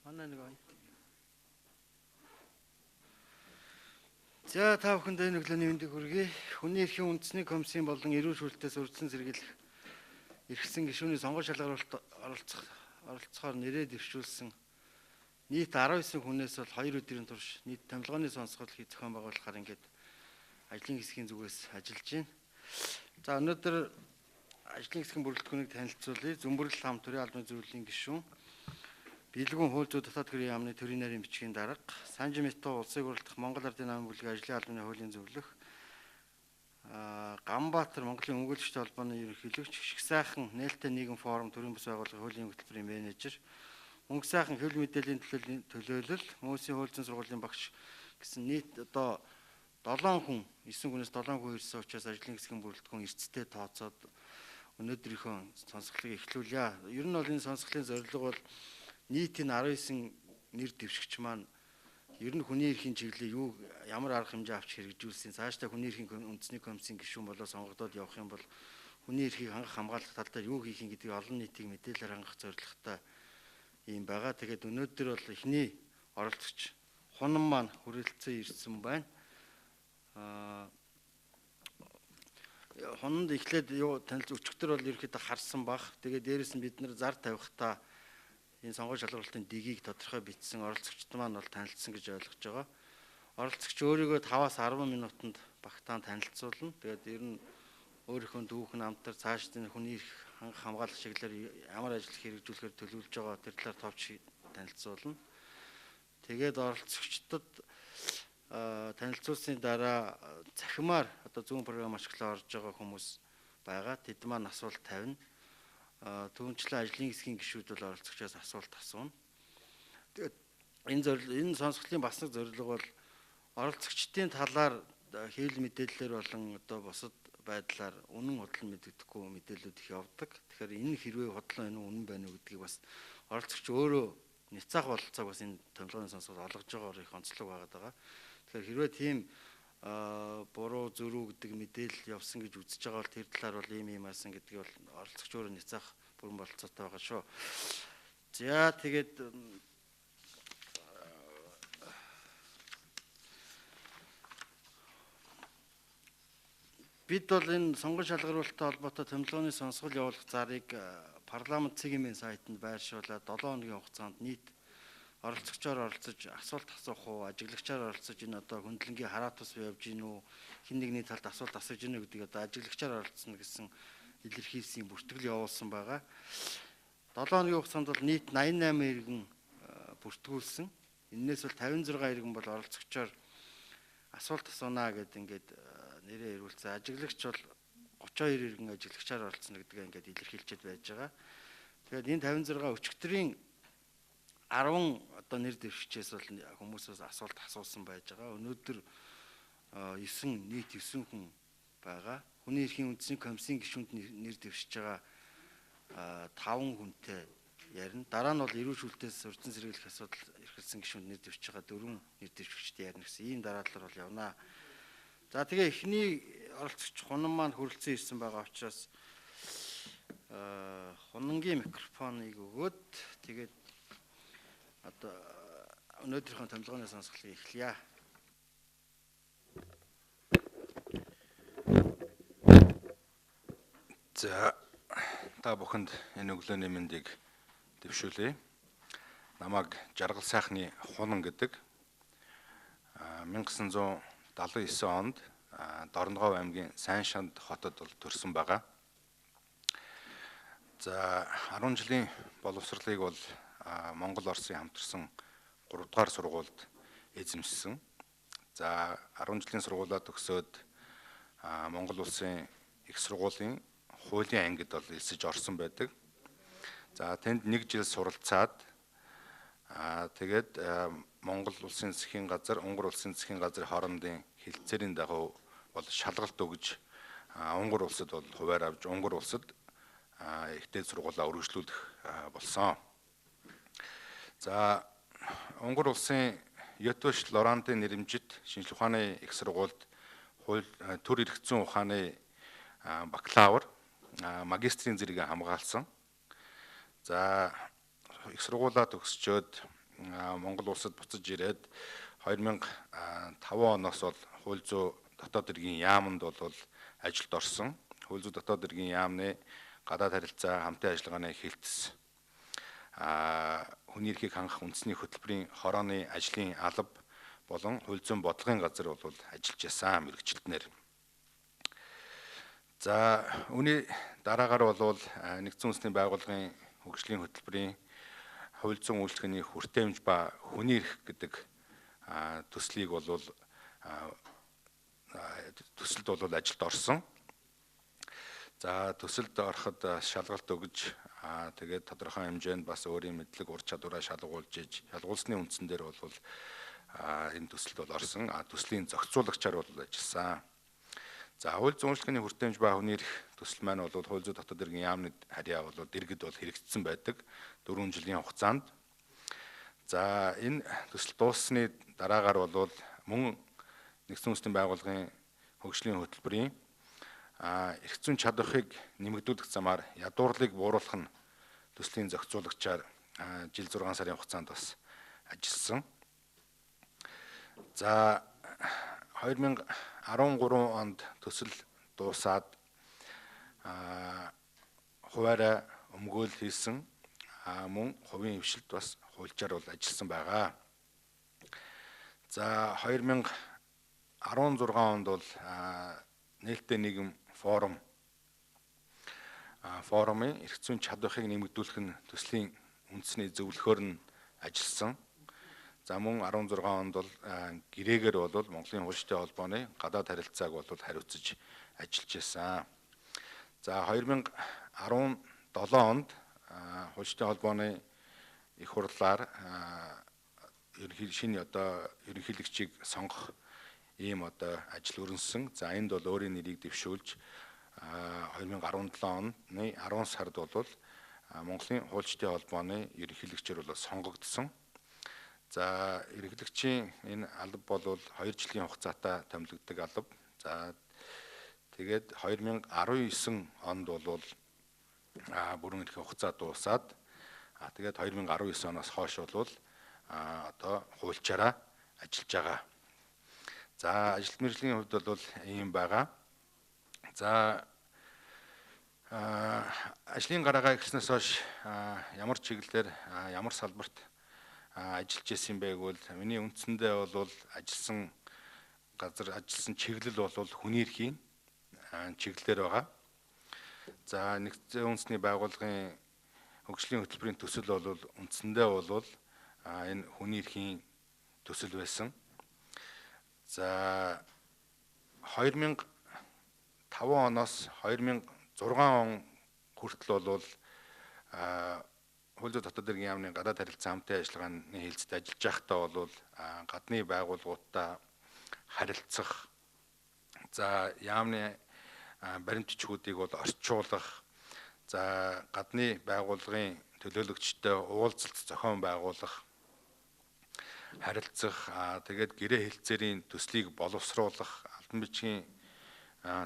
Манай нэг За та бүхэнд энэ өглөөний мэндийг хүргэе. Хүний эрхийн үндэсний комиссийн болон эрүүл шүүлтээс урьдчилан сэргийлэх эрхлэн гишүүний сонгон шалгаруулалт оролцохоор нэрээ дэвшүүлсэн нийт 19 хүнээс бол 2 өдрийн турш нийт томилгооны сонсгол зохион байгуулахаар ингээд ажлын хэсгийн зүгээс ажиллаж байна. За өнөөдөр ажлын хэсгийн бүрэлдэхүүнийг танилцуулъя. Зөмбөрлөл хам төрийн албаны зөвлөлийн гишүүн, Билгүүн хууль зүйн дотоод хэргийн яамны төрийн нарийн бичгийн дарга, Санжимито улсыг уралдах Монгол Ардын намын бүлгийн ажлын албаны хуулийн зөвлөх, Ганбаатар Монголын өмгөөлөгчдийн холбооны ерөнхийлөгч, Шиг сайхан нээлттэй нийгэм форум төрийн бус байгууллагын хуулийн хөтөлбөрийн менежер, Мөнгө сайхан хэвлэл мэдээллийн төлөөлөл, Мөөсийн хууль зүйн сургуулийн багш гэсэн нийт одоо 7 хүн, 9 хүнээс 7 хүн ирсэн учраас ажлын хэсгийн бүрэлдэхүүн эрсдэлтэй тооцоод өнөөдрийнхөө сонсголыг эхлүүлье. Ер нь бол энэ сонсголын зорилго бол нийтийн 19 нэр дэвшигч маань ер нь хүний эрхийн чиглэлийг юу ямар арга хэмжээ авч хэрэгжүүлсэн, цаашдаа хүний эрхийн үндэсний комиссийн гишүүн болоо сонгогдоод явах юм бол хүний эрхийг хангах хамгаалах тал дээр юу хийх юм гэдгийг олон нийтийг мэдээлэлээр хангах зорилготой юм байгаа. Тэгээд өнөөдөр бол эхний оролцогч Хунан маань хүрэлцэн ирсэн байна. Хунанд эхлээд юу танилж өчигдөр бол ерөөхдөө харсан бах. Тэгээд дээрэс нь бид нар зар тавихтаа энэ сонгон шалгуулалтын дэгийг тодорхой бичсэн оролцогчд маань бол танилцсан гэж ойлгож байгаа. Оролцогч өөрийгөө 5-аас 10 минутанд багтаан танилцуулна. Тэгээд ер нь өөрийнхөө дүүхэн амтар цааш нь хүний эрх хангах хамгаалах чиглэлээр ямар ажил хэрэгжүүлэхээр төлөвлөж байгаа тэр талаар товч танилцуулна. Тэгээд оролцогчдод танилцуулсны дараа цахимаар одоо зүүн програм ашиглаа орж байгаа хүмүүс байгаа. Тэд маань асуулт тавина. Түүнчлэн ажлын хэсгийн гишүүд бол оролцогчоос асуулт асууна. Тэгээд энэ сонсголын бас нэг зорилго бол оролцогчдын талаар хэвлэл мэдээллээр болон одоо бусад байдлаар үнэн худлан мэдэгдэхгүй мэдээллүүд их явдаг. Тэгэхээр энэ хэрвээ худлан энэ үнэн байна уу гэдгийг бас оролцогч өөрөө няцаах бололцоог бас энэ томилгооны сонсгол олгож байгаагаар их онцлог байгаад байгаа. Тэгэхээр хэрвээ тийм буруу зөрүү гэдэг мэдээлэл явсан гэж үзэж байгаа бол тэр талаар бол ийм ийм асан гэдгийг бол оролцогч өөрөө няцаах бүрэн бололцоотой байгаа шүү. За тэгээд бид бол энэ сонгон шалгаруулалттай холбоотой томилгооны сонсгол явуулах зарыг парламент цэгийн сайтанд байршуулаад 7 хоногийн хугацаанд нийт оролцогчоор оролцож асуулт асуух уу, ажиглагчаар оролцож энэ одоо хөндлөнгийн хараа тус явж гин үү, хэн нэгний талд асуулт асууж гин үү гэдгийг одоо ажиглагчаар оролцсон гэсэн илэрхийлсэн бүртгэл явуулсан байгаа. 7 хоногийн хугацаанд бол нийт 88 иргэн бүртгүүлсэн. Энээс бол 56 иргэн бол оролцогчоор асуулт асуунаа гэд ингээд нэрээ ирүүлсэн. Ажиглагч бол 32 иргэн ажиглагчаар оролцсон гэдгээ ингээд илэрхийлчихэд байж байгаа. Тэгээд энэ 56 өчигдрийн 10 одоо нэр дэвшигчээс бол хүмүүсээс асуулт асуусан байж байгаа. Өнөөдөр 9 нийт 9 хүн байгаа. Хүний эрхийн үндэсний комиссийн гишүүнд нэр дэвшиж байгаа 5 хүнтэй ярина. Дараа нь бол эрүүл шүүлтээс урьдчилан сэргийлэх асуудал эрхэлсэн гишүүнд нэр дэвшиж байгаа 4 нэр дэвшигчтэй ярина гэсэн ийм дараалалаар бол явна. За тэгээ эхний оролцогч Хунан маань хүрэлцэн ирсэн байгаа учраас Хунангийн микрофоныг өгөөд тэгээд одоо өнөөдрийнхөө томилгооны сонсголыг эхлэе. За та бүхэнд энэ өглөөний мэндийг дэвшүүлье. Намайг Жаргал сайхны Хунан гэдэг. 1979 онд Дорногов аймгийн Сайншанд хотод бол төрсэн байгаа. За 10 жилийн боловсролыг бол Монгол Оросын хамтарсан 3 дугаар сургуульд эзэмшсэн. За 10 жилийн сургуулаа төгсөөд Монгол улсын их сургуулийн хуулийн ангид бол элсэж орсон байдаг. За тэнд 1 жил суралцаад тэгээд Монгол улсын засгийн газар, Унгар улсын засгийн газрын хоорондын хэлцээрийн дагуу бол шалгалт өгж Унгар улсад бол хуваар авч Унгар улсад их дээд сургуулаа үргэлжлүүлэх болсон. За Унгар улсын Йотош Лорандын нэрэмжит шинжлэх ухааны их сургуульд хууль төр эрх зүйн ухааны бакалавр, магистрийн зэрэгийг хамгаалсан. За их сургуулаа төгсчөөд Монгол улсад буцаж ирээд 2005 оноос бол хууль зүйн дотоод хэргийн яаманд бол ажилд орсон. Хууль зүйн дотоод хэргийн яамны гадаад харилцаа, хамтын ажиллагааны хилтэс, хүний эрхийг хангах үндэсний хөтөлбөрийн хорооны ажлын алба болон хууль зүйн бодлогын газар бол ажиллаж байсан мэргэжилтнээр. За үүний дараагаар бол нэгдсэн үндэсний байгууллагын хөгжлийн хөтөлбөрийн хууль зүйн үйлчилгээний хүртээмж ба хүний эрх гэдэг төслийг бол төсөлд бол ажилд орсон. За төсөлд ороход шалгалт өгж, тэгээд тодорхой хэмжээнд бас өөрийн мэдлэг, ур чадвараа шалгуулж иж, шалгуулсны үндсэн дээр бол энэ төсөлд бол орсон. Төслийн зохицуулагчаар бол ажилласан. За хууль зүйн үйлчилгээний хүртээмж ба хүний эрх төсөл маань бол хууль зүйн дотоод хэргийн яамны харьяа бол дэргэд бол хэрэгжсэн байдаг 4 жилийн хугацаанд. За энэ төсөл дууссаны дараагаар бол мөн нэгдсэн үндэсний байгууллагын хөгжлийн хөтөлбөрийн эрх зүйн чадварыг нэмэгдүүлэх замаар ядуурлыг бууруулах нь төслийн зохицуулагчаар жил 6 сарын хугацаанд бас ажилласан. За 2013 онд төсөл дуусаад хуваараа өмгөөл хийсэн, мөн хувийн хвшилд бас хуульчаар бол ажилласан байгаа. За 2016 онд бол нээлттэй нийгэм форум форумын эрх зүйн чадварыг нэмэгдүүлэх нь төслийн үндэсний зөвлөхөөр нь ажилласан. За мөн 16 онд бол гэрээгээр бол Монголын хуульчтай холбооны гадаад харилцааг бол хариуцаж ажиллаж байсан. За 2017 онд хуульчтай холбооны их хурлаар шинэ одоо ерөнхийлөгчийг сонгох ийм одоо ажил өрнөсөн. За энд бол өөрийн нэрийг дэвшүүлж 2017 оны 10 сард бол Монголын хуульчдын холбооны ерөнхийлөгчөөр бол сонгогдсон. За ерөнхийлөгчийн энэ алба бол 2 жилийн хугацаатай томилогддог алба. За тэгээд 2019 онд бол бүрэн эрхийн хугацаа дуусаад тэгээд 2019 оноос хойш бол одоо хуульчаараа ажиллаж байгаа. За ажил мэргэжлийн хувьд бол ийм байгаа. За ажлын гараагаа эхэлснээс хойш ямар чиглэлээр ямар салбарт ажиллаж исэн бэ гэвэл миний үндсэндээ бол ажилласан газар ажилласан чиглэл бол хүний эрхийн чиглэлээр байгаа. За нэгдсэн үндэсний байгууллагын хөгжлийн хөтөлбөрийн төсөл бол үндсэндээ бол энэ хүний эрхийн төсөл байсан. За 2005 оноос 2006 он хүртэл бол хууль зүйн дотоод хэргийн яамны гадаад харилцаа хамтын ажиллагааны хэлцэд ажиллаж байхдаа бол гадны байгууллагуудтай харилцах, за яамны баримт бичгүүдийг бол орчуулах, за гадны байгууллагын төлөөлөгчтэй уулзалт зохион байгуулах, харилцах, тэгээд гэрээ хэлцээрийн төслийг боловсруулах, албан бичгийн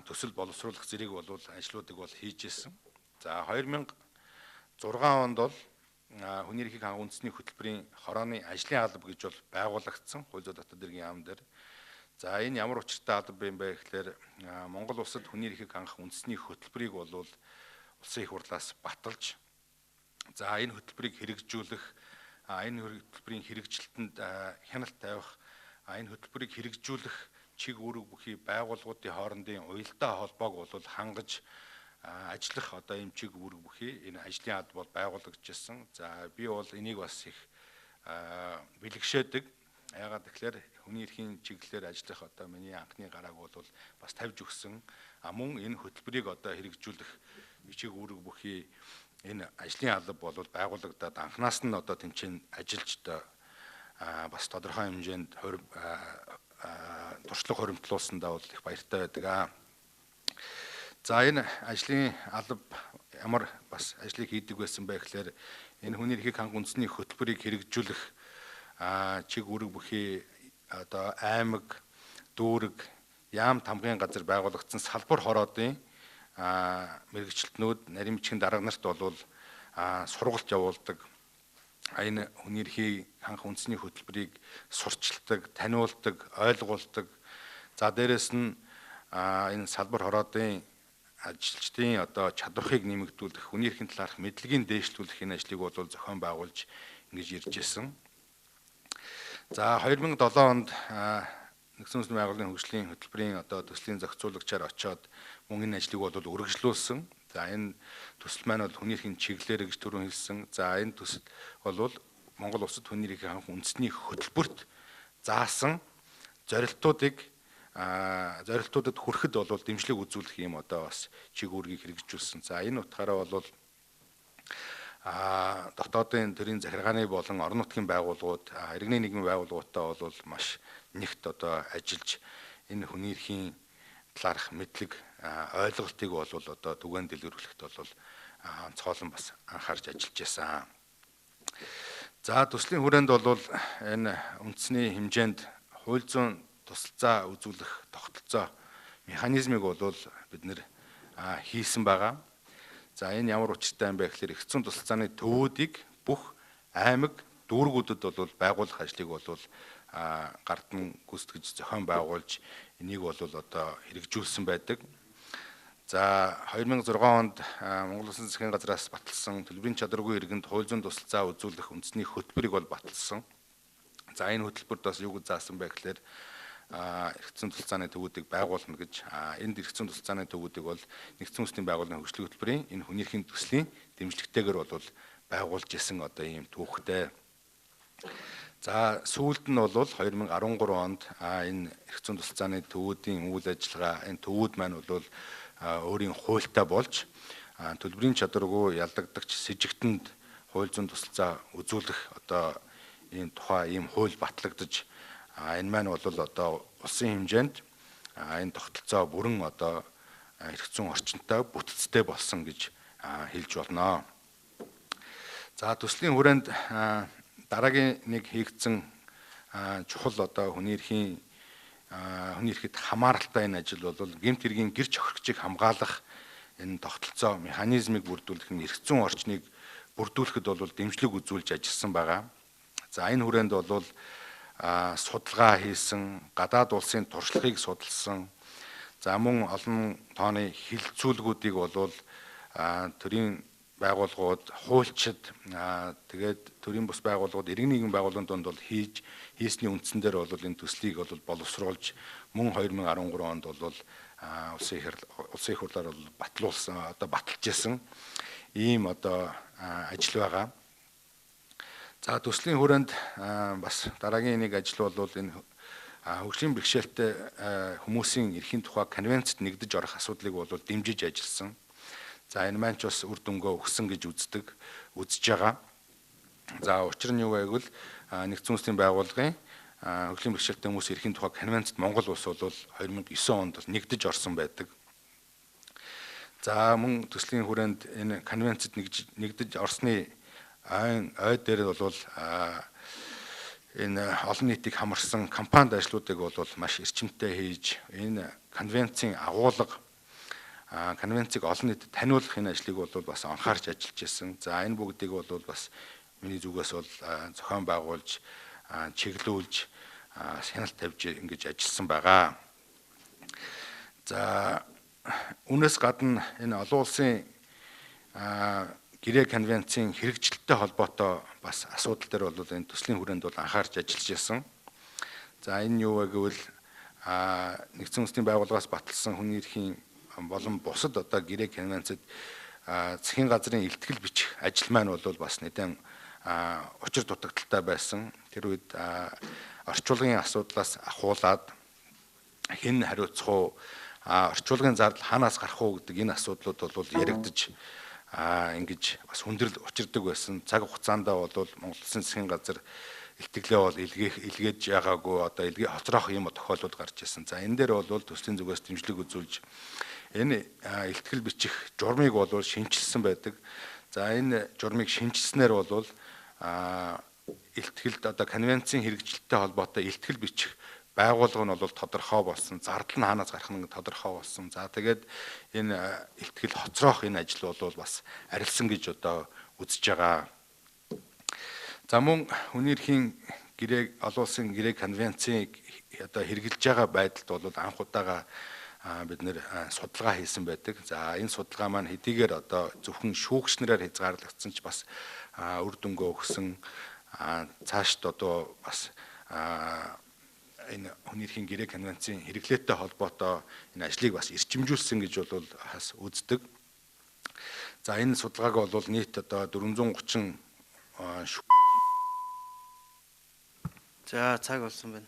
төсөл боловсруулах зэрэг бол ажлуудыг бол хийж исэн. За 2006 онд бол хүний эрхийг хангах үндэсний хөтөлбөрийн хорооны ажлын алба гэж бол байгуулагдсан хууль зүйн дотоод хэргийн яам дээр. За энэ ямар учиртай алба юм бэ гэхээр Монгол улсад хүний эрхийг хангах үндэсний хөтөлбөрийг бол улсын их хурлаас баталж, за энэ хөтөлбөрийг хэрэгжүүлэх, энэ хөтөлбөрийн хэрэгжилтэнд хяналт тавих, энэ хөтөлбөрийг хэрэгжүүлэх чиг үүрэг бүхий байгууллагуудын хоорондын уялдаа холбоог бол хангаж ажиллах одоо ийм чиг үүрэг бүхий энэ ажлын алба бол байгуулагдчихсан. За би бол энийг бас их бэлгшээдэг. Яагаад гэхээр хүний эрхийн чиглэлээр ажиллах одоо миний анхны гарааг бол бас тавьж өгсөн. Мөн энэ хөтөлбөрийг одоо хэрэгжүүлэх чиг үүрэг бүхий энэ ажлын алба бол байгуулагдаад анханаас нь одоо тэнцэн ажиллаж одоо бас тодорхой хэмжээнд туршлага хоримтлуулсандаа бол их баяртай байдаг. За энэ ажлын алба ямар бас ажлыг хийдэг байсан бэ гэхээр энэ хүний эрхийг хангах үндэсний хөтөлбөрийг хэрэгжүүлэх чиг үүрэг бүхий одоо аймаг, дүүрэг, яам тамгын газар байгуулагдсан салбар хороодын мэргэжилтнүүд, нарийн бичгийн дарга нарт бол сургалт явуулдаг. Энэ хүний эрхийг ханх үндэсний хөтөлбөрийг сурчилдаг, таниулдаг, ойлгуулдаг. За дээрэс нь энэ салбар хороодын ажилчдын одоо чадварыг нэмэгдүүлэх, хүний эрхийн талаарх мэдлэгийг дээшлүүлэх энэ ажлыг бол зохион байгуулж ингэж ирж байсан. За 2007 онд Нэгдсэн Үндэсний Байгууллагын хөгжлийн хөтөлбөрийн одоо төслийн зохицуулагчаар очиод мөн энэ ажлыг бол үргэлжлүүлсэн. За энэ төсөл маань бол хүний эрхийн чиглэлээр гэж түрүүн хэлсэн. За энэ төсөл бол Монгол улсад хүний эрхийн ханх үндэсний хөтөлбөрт заасан зорилтуудыг зорилтуудад хүрэхэд бол дэмжлэг үзүүлэх юм одоо бас чиг үүргийг хэрэгжүүлсэн. За энэ утгаараа бол дотоодын төрийн захиргааны болон орон нутгийн байгууллагууд, иргэний нийгмийн байгууллагуудтай бол маш нэгт одоо ажиллаж энэ хүний эрхийн талаарх мэдлэг ойлголтыг бол одоо түгээн дэлгэрүүлэхэд бол онцгойлон бас анхаарч ажиллаж байсан. За төслийн хүрээнд бол энэ үндэсний хэмжээнд хууль зүйн тусалцаа үзүүлэх тогтолцоо механизмыг бол бид нэр хийсэн байгаа. За энэ ямар учиртай юм бэ гэхээр их зүйн тусалцааны төвүүдийг бүх аймаг дүүргүүдэд бол байгуулах ажлыг бол гардан гүйцэтгэж зохион байгуулж энийг бол одоо хэрэгжүүлсэн байдаг. За 2006 онд Монгол Улсын засгийн газраас баталсан төлбөрийн чадваргүй иргэнд хууль зүйн тусалцаа үзүүлэх үндэсний хөтөлбөрийг бол баталсан. За энэ хөтөлбөрт бас юу гэж заасан бэ гэхээр эрх зүйн тусалцааны төвүүдийг байгуулна гэж. Энд эрх зүйн тусалцааны төвүүдийг бол Нэгдсэн Үндэсний Байгууллагын хөгжлийн хөтөлбөрийн энэ хүний эрхийн төслийн дэмжлэгтэйгээр бол байгуулж исэн одоо ийм түүхтэй. За сүүлд нь бол 2013 онд энэ эрх зүйн тусалцааны төвүүдийн үйл ажиллагаа энэ төвүүд маань бол өөрийн хуультай болж төлбөрийн чадваргүй ялдагдагч сэжигтэнд хууль зүйн тусалцаа үзүүлэх одоо ийм тухай ийм хууль батлагдаж энэ маань бол одоо улсын хэмжээнд энэ тогтолцоо бүрэн одоо эрх зүйн орчинтой бүтцтэй болсон гэж хэлж болно. За төслийн хүрээнд дараагийн нэг хийгдсэн чухал одоо хүний эрхийн хүний эрхэд хамааралтай энэ ажил бол гэмт хэргийн гэр хохирогчийг хамгаалах энэ тогтолцоо механизмыг бүрдүүлэх нь эрх зүйн орчныг бүрдүүлэхэд бол дэмжлэг үзүүлж ажилласан байгаа. За энэ хүрээнд бол судалгаа хийсэн, гадаад улсын туршлагыг судалсан. За мөн олон тооны хилцүүлгүүдийг бол төрийн байгууллагууд, хуульчид, тэгээд төрийн бус байгууллагууд, иргэн нийгмийн байгууллагын дунд бол хийсний үндсэн дээр бол энэ төслийг бол боловсруулж мөн 2013 онд бол улсын их хурлаар бол батлуулсан, одоо баталж исэн ийм одоо ажил байгаа. За төслийн хүрээнд бас дараагийн нэг ажил бол энэ хөгжлийн бэрхшээлтэй хүмүүсийн эрхийн тухай конвенцэд нэгдэж орох асуудлыг бол дэмжиж ажилласан. За энэ маань ч бас үр дүнгээ өгсөн гэж үзэж байгаа. За учир нь юу вэ гэвэл Нэгдсэн Үндэсний Байгууллагын хөгжлийн бэрхшээлтэй хүмүүсийн эрхийн тухай конвенцэд Монгол улс бол 2009 онд нэгдэж орсон байдаг. За мөн төслийн хүрээнд энэ конвенцэд нэгдэж орсны ой дээр бол энэ олон нийтийг хамарсан компанид ажлуудыг бол маш эрчимтэй хийж энэ конвенцийн агуулга конвенцийг олон нийтэд таниулах энэ ажлыг бол бас анхаарч ажиллаж байсан. За энэ бүгдийг бол бас миний зүгээс бол зохион байгуулж чиглүүлж хяналт тавьж ингэж ажилласан байгаа. За үүнээс гадна энэ олон улсын гэрээ конвенцийн хэрэгжилттэй холбоотой бас асуудал дээр бол энэ төслийн хүрээнд бол анхаарч ажиллаж байсан. За энэ юу вэ гэвэл Нэгдсэн Үндэсний Байгууллагаас баталсан хүний эрхийн болон бусад одоо гэрээ конвенцэд засгийн газрын илтгэл бичих ажил маань бол бас нэлээд учир дутагдaltaй байсан. Тэр үед орчуулгын асуудлаас ахуулаад хэн хариуцах уу, орчуулгын зардал хаанаас гарах уу гэдэг энэ асуудлууд бол яригдаж ингэж бас хүндрэл учирдаг байсан. Цаг хугацаанд бол Монгол Улсын засгийн газар илтгэлээ бол илгээж ягаагүй одоо илгээ хоцроох юм тохиолдол гарч ирсэн. За энэ дээр бол төслийн зүгээс дэмжлэг үзүүлж энэ илтгэл бичих журмыг бол шинчилсэн байдаг. За энэ журмыг шинчилснээр бол илтгэлд одоо конвенцийн хэрэгжилттэй холбоотой илтгэл бичих байгууллага нь бол тодорхой болсон, зардал нь хаанаас гарах нь тодорхой болсон. За тэгээд энэ илтгэл хоцроох энэ ажил бол бас арилсан гэж одоо үзэж байгаа. За мөн хүний эрхийн гэрээг олон улсын гэрээ конвенцийг одоо хэрэгжилж байгаа байдалд бол анх удаага бид нэр судалгаа хийсэн байдаг. За энэ судалгаа маань хэдийгээр одоо зөвхөн шүүгч нараар хязгаарлагдсан ч бас үр дүнгээ өгсөн, цаашд одоо бас энэ хүний эрхийн гэрээ конвенцийн хэрэглээтэй холбоотой энэ ажлыг бас эрчимжүүлсэн гэж бол бас үздэг. За энэ судалгааг бол нийт одоо 430 За цаг болсон байна.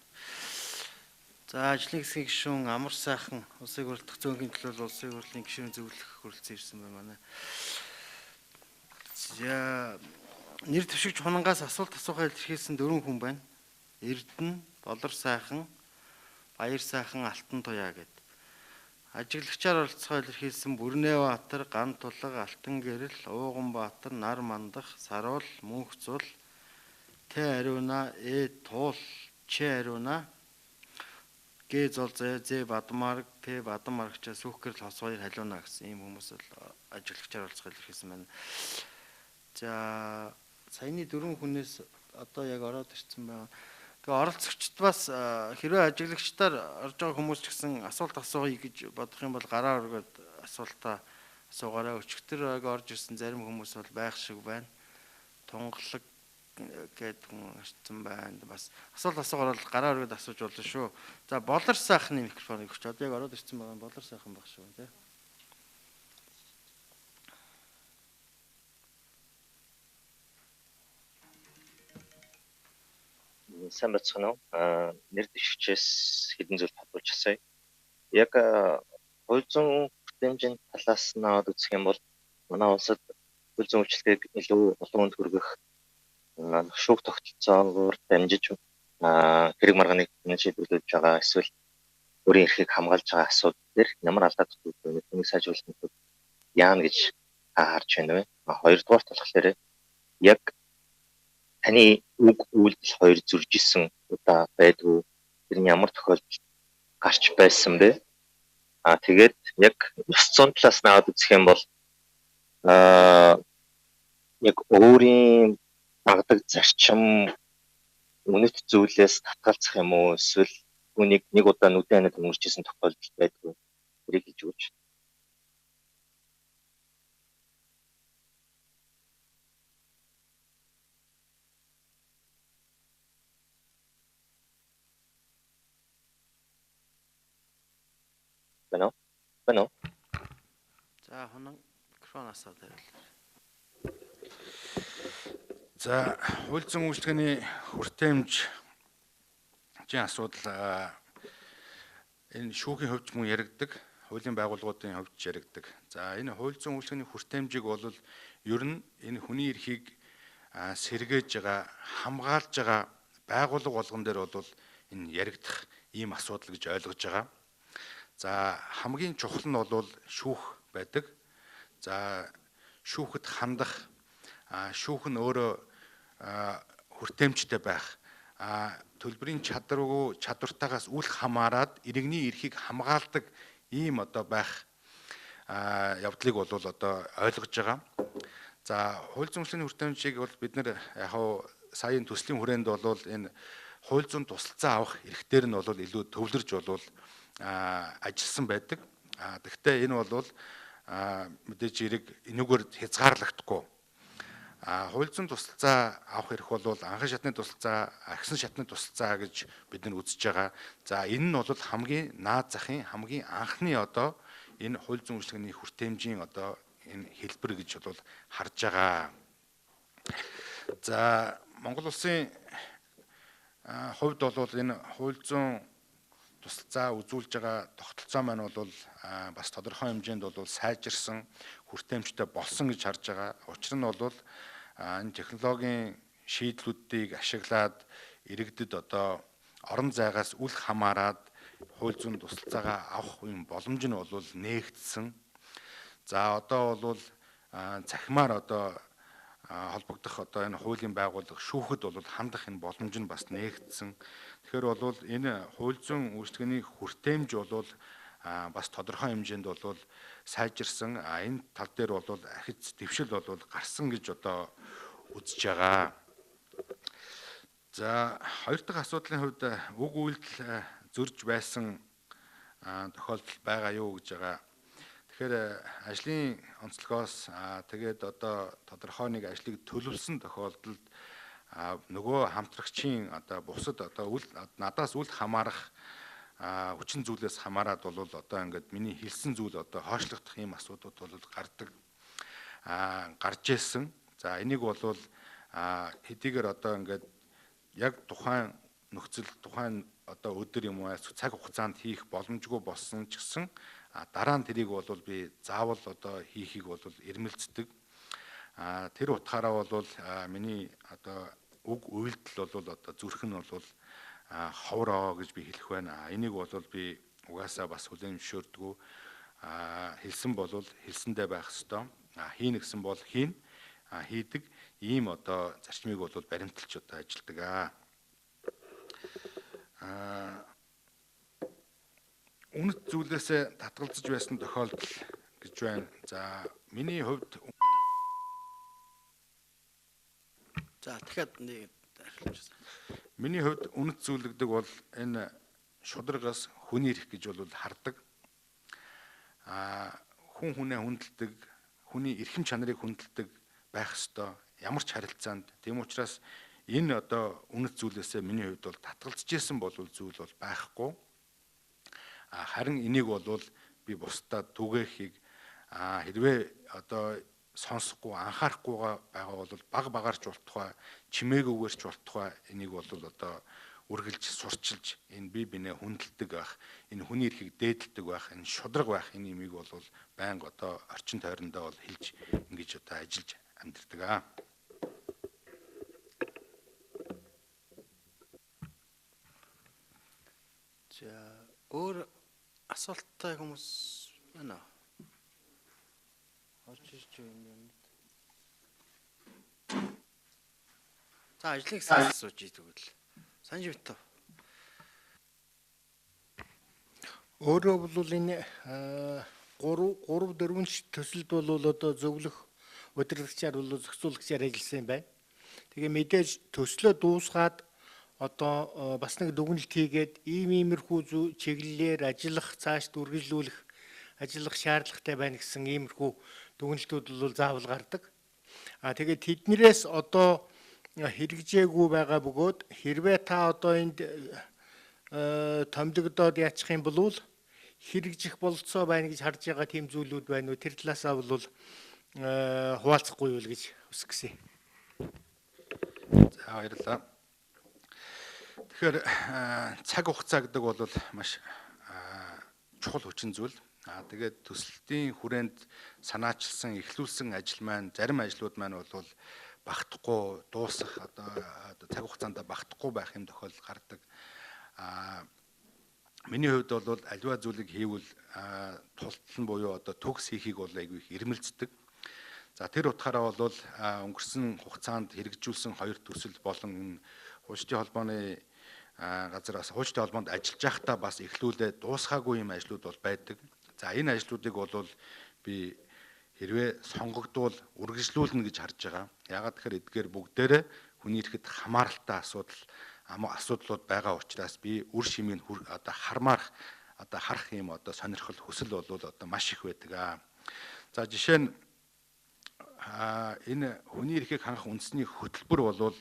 За ажлын хэсгийн гишүүн Амар сайхан улсын хурлын зөөнхийн төлөө улсын хурлын гишүүн зөвлөх хүрэлцэн ирсэн байна манай. За нэр дэвшигч хунангаас асуулт асуухаа илэрхийлсэн 4 хүн байна. Эрдэнэ, Болор сайхан, Баяр сайхан, Алтан туяа гэд. Ажиглагчаар оролцохоо илэрхийлсэн Бүрнэбаатар, Ган тулга, Алтан гэрэл, Ууганбаатар, Нар мандах, Саруул, Мөнх зул, Т ариуна, Э туул, Ч ариуна, Г зол заяа, З Бадмарг, П Бадмаргчаа, Сүх гэрэл, Хос хоёр халиуна гэсэн ийм хүмүүс л ажиглагчаар оролцохоо илэрхийлсэн байна. За саяны 4 хүнээс одоо яг ороод ирсэн байгаа. Тэгээ оролцогчд бас хэрвээ ажиглагчдаар орж байгаа хүмүүс ч гэсэн асуулт асууя гэж бодох юм бол гараа өргөд асуултаа асуугаарай. Өчигдөр яг орж ирсэн зарим хүмүүс бол байх шиг байна. Тунгалаг гээд хүн ирсэн байна. Бас асуулт асуугаар бол гараа өргөд асууж болно шүү. За Болор сайхны микрофоныг өгч. Одоо яг ороод ирсэн байгаа Болор сайхан баг шүү тий. Сайн байцгаана уу? Нэр дэвшигчээс хэдэн зүйл тодруулж асууя. Яг хууль зүйн хүртээмжийн талаас нь аваад үзэх юм бол манай улсад хууль зүйн үйлчилгээг илүү олон хүнд хүргэх шүүх тогтолцоогоор дамжиж хэрэг маргааныг шийдвэрлэж байгаа эсвэл өөрийн эрхийг хамгаалж байгаа асуудал дээр ямар алдаа дутагдал вэ? Түүнийг сайжруулахын тулд яана гэж та харж байна вэ? Хоёрдугаарт болохоор яг таны үг үйлдэл хоёр зөржисэн удаа байдгүй, тэр нь ямар тохиолдолд гарч байсан бэ? Тэгээд яг ёс зүйн талаас нь аваад үзэх юм бол яг өөрийн дагдаг зарчим үнэт зүйлээс татгалзах юм уу, эсвэл түүнийг нэг удаа нүдэн анаад өнгөрч исэн тохиолдол байдгүй, тэрийг хэлж өгөөч. Байна уу? Байна уу? За хунан микрофон асаад тавилаа. За хууль зүйн үйлчилгээний хүртээмжийн асуудал энэ шүүхийн хувьд мөн яригддаг, хуулийн байгууллагуудын хувьд ч яригддаг. За энэ хууль зүйн үйлчилгээний хүртээмжийг бол ер нь энэ хүний эрхийг сэргээж байгаа, хамгаалж байгаа байгууллага болгон дээр бол энэ яригдах ийм асуудал гэж ойлгож байгаа. За хамгийн чухал нь бол шүүх байдаг. За шүүхэд хандах, шүүх нь өөрөө хүртээмжтэй байх, төлбөрийн чадваргүй чадвартаагаас үл хамааран иргэний эрхийг хамгаалдаг ийм одоо байх явдлыг бол одоо ойлгож байгаа. За хууль зүйн үйлчилгээний хүртээмжийг бол бид нэр яг саяын төслийн хүрээнд бол энэ хууль зүйн тусалцаа авах эрхтэр нь бол илүү төвлөрж бол ажилласан байдаг. Гэхдээ энэ бол мэдээж эрэг энүүгээр хязгаарлагдахгүй. Хууль зүйн тусалцаа авах эрх бол анхан шатны тусалцаа, ахисан шатны тусалцаа гэж бид нар үзэж байгаа. За энэ нь бол хамгийн наад захын хамгийн анхны одоо энэ хууль зүйн үйлчилгээний хүртээмжийн одоо энэ хэлбэр гэж бол харж байгаа. За Монгол улсын хувьд бол энэ хууль зүйн тусалцаа үзүүлж байгаа тогтолцоо маань бол бас тодорхой хэмжээнд бол сайжирсан, хүртээмжтэй болсон гэж харж байгаа. Учир нь бол энэ технологийн шийдлүүдийг ашиглаад иргэдэд одоо орон зайгаас үл хамааран хууль зүйн тусалцаагаа авах юм боломж нь бол нээгдсэн. За одоо бол цахимаар одоо холбогдох одоо энэ хуулийн байгууллага шүүхэд бол хандах энэ боломж нь бас нээгдсэн. Тэгэхээр бол энэ хууль зүйн үйлчилгээний хүртээмж бол бас тодорхой хэмжээнд бол сайжирсан, энэ тал дээр бол ахиц дэвшил бол гарсан гэж одоо үзэж байгаа. За, хоёр дахь асуудлын хувьд үг үйлдэл зөрж байсан тохиолдол байгаа юу гэж байгаа. Тэгэхээр ажлын онцлогоос тэгээд одоо тодорхой нэг ажлыг төлөвлөсөн тохиолдолд нөгөө хамтрагчийн одоо бусад одоо үл надаас үл хамаарах хүчин зүйлээс хамаарат бол одоо ингээд миний хэлсэн зүйл одоо хойшлогдох ийм асуудлууд бол гардаг, гарч ирсэн. За, энийг бол хэдийгээр одоо ингээд яг тухайн нөхцөл, тухайн одоо өдөр юм уу цаг хугацаанд хийх боломжгүй болсон ч гэсэн дараа нь тэрийг бол би заавал одоо хийхийг бол эрмэлздэг. Тэр утгаараа бол миний одоо үг үйлдэл бол одоо зүрх нь бол ховроо гэж би хэлэх байна. Энийг бол би угаасаа бас хүлээн зөвшөөрдгөө. Хэлсэн бол хэлсэндээ байх ёстой. Хийнэ гэсэн бол хийнэ, хийдэг. Ийм одоо зарчмыг бол баримталж одоо ажилладаг. Үнэт зүйлээсээ татгалзаж байсан тохиолдол гэж байна. За, миний хувьд За, дахиад нэг арилж. Миний хувьд үнэт зүйл гэдэг бол энэ шударгаас хүний эрх гэж бол хардаг. Хүн хүнээ хүндэлдэг, хүний эрхэм чанарыг хүндэлдэг байх ёстой ямар ч харилцаанд. Тийм учраас энэ одоо үнэт зүйлээсээ миний хувьд бол татгалзаж исэн бол зүйл бол байхгүй. Харин энийг бол би бусдад түгээхийг хэрвээ одоо сонсохгүй, анхаарахгүйгаа байгаа бол баг багаарч болтугай, чимээгүйгээр ч болтугай энийг бол одоо үргэлж сурчилж энэ бие бинээ хүндэлдэг байх, энэ хүний эрхийг дээдэлдэг байх, энэ шударга байх энэ юмыг бол байнга одоо орчин тойрондоо бол хэлж ингэж одоо ажиллаж амьдардаг. За, өөр асуулттай хүмүүс байна уу? Орж ирж байна юм. За, ажлыг сайн асууж тэгвэл. Санж битв. Өөрөө бол энэ 3 4 төсөлд бол одоо зөвлөх удирдагчаар бол зохицуулагчаар ажилласан юм байна. Тэгээ мэдээж төслөө дуусгаад одоо бас нэг дүгнэлт хийгээд ийм иймэрхүү чиглэлээр ажиллах, цаашд үргэлжлүүлэх ажиллах шаардлагатай байна гэсэн иймэрхүү дүгнэлтүүд бол заавал гардаг. Тэгээд тэднэрээс одоо хэрэгжээгүй байгаа бөгөөд хэрвээ та одоо энд томилогдоод яачих юм бол хэрэгжих бололцоо байна гэж харж байгаа тийм зүйлүүд байна уу? Тэр талаасаа бол хуваалцахгүй юу гэж хүсгэсэн. За, баярлалаа. Тэгэхээр цаг хугацаа гэдэг бол маш чухал хүчин зүйл. Тэгээд төсөлтийн хүрээнд санаачилсан, эхлүүлсэн ажил маань, зарим ажлууд маань бол багтахгүй дуусах, одоо цаг хугацаанд багтахгүй байх юм тохиолдол гардаг. Миний хувьд бол аливаа зүйлийг хийвэл тултал нь буюу одоо төгс хийхийг бол айгүй их эрмэлздэг. За, тэр утгаараа бол өнгөрсөн хугацаанд хэрэгжүүлсэн хоёр төсөл болон энэ хуульчдын холбооны газар бас хуульчдын холбоонд ажиллаж байхдаа бас эхлүүлээ дуусгаагүй юм ажлууд бол байдаг. За, энэ ажлуудыг бол би хэрвээ сонгогдвол үргэлжлүүлнэ гэж харж байгаа. Яагаад тэгэхээр эдгээр бүгдээрээ хүний эрхэд хамааралтай асуудлууд байгаа учраас би үр шимийг одоо хармаарх, одоо харах юм одоо сонирхол, хүсэл бол одоо маш их байдаг. За, жишээ нь энэ хүний эрхийг хангах үндэсний хөтөлбөр бол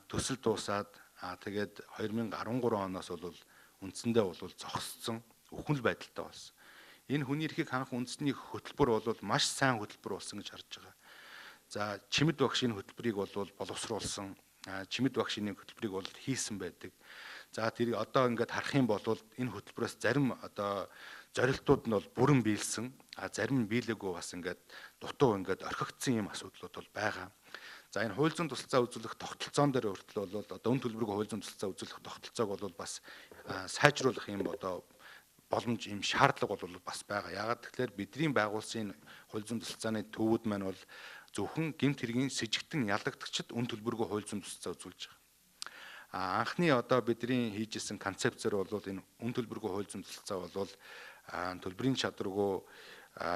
төсөл дуусаад тэгээд 2013 оноос бол үндсэндээ бол зогссон, өхөн л байдалтай болсон. Энэ хүний эрхийг хангах үндэсний хөтөлбөр бол маш сайн хөтөлбөр болсон гэж харж байгаа. За, чимэд багш энэ хөтөлбөрийг бол боловсруулсан, чимэд багш энэ хөтөлбөрийг бол хийсэн байдаг. За, тэр одоо ингээд харах юм бол энэ хөтөлбөрөөс зарим одоо зорилтууд нь бол бүрэн биелсэн, зарим нь биелээгүй бас ингээд дутуу ингээд орхигдсон юм асуудлууд бол байгаа. За, энэ хууль зүйн тусалцаа үзүүлэх тогтолцоон дээр хүртэл бол одоо үн төлбөргүй хууль зүйн тусалцаа үзүүлэх тогтолцоог бол бас сайжруулах юм одоо боломж, юм шаардлага бол бас байгаа. Яагаад тэгэхээр бидний байгуулсан энэ хууль зүйн тусалцааны төвүүд маань бол зөвхөн гэмт хэргийн сэжигтэн ялагдагчид үн төлбөргүй хууль зүйн тусалцаа үзүүлж байгаа. Анхны одоо бидний хийж исэн концепцээр бол энэ үн төлбөргүй хууль зүйн тусалцаа бол төлбөрийн чадваргүй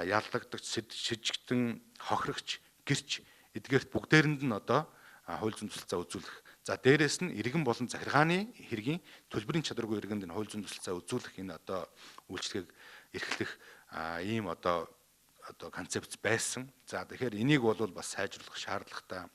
яллагдагч, сэжигтэн, хохирогч, гэрч эдгээрт бүгдээрэнд нь одоо хууль зүйн тусалцаа үзүүлэх За дээрэс нь иргэн болон захиргааны хэргийн төлбөрийн чадваргүй иргэнд энэ хууль зүйн тусалцаа үзүүлэх энэ одоо үйлчилгээг эрхлэх ийм одоо концепц байсан. За тэгэхээр энийг бол бас сайжруулах шаардлагатай.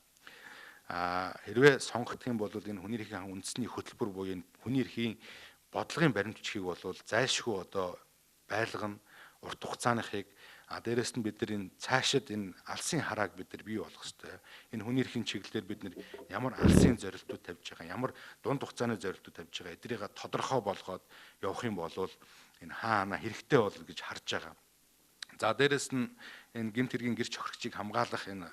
Хэрвээ сонгогдох юм бол энэ хүний эрхийн үндэсний хөтөлбөр буюу энэ хүний эрхийн бодлогын баримтчгийг бол зайлшгүй одоо байлгана, урт хугацааныхыг. Дээрэс нь бид нар энэ цаашид энэ алсын харааг бид нар бий болгох ёстой. Энэ хүний эрхийн чиглэлээр бид нар ямар алсын зорилтууд тавьж байгаа, ямар дунд хугацааны зорилтууд тавьж байгаа, эдрийг тодорхой болгоод явах юм бол энэ хаана хэрэгтэй болно гэж харж байгаа. За дээрэс нь энэ гэмт хэргийн гэр хохирогчийг хамгаалах энэ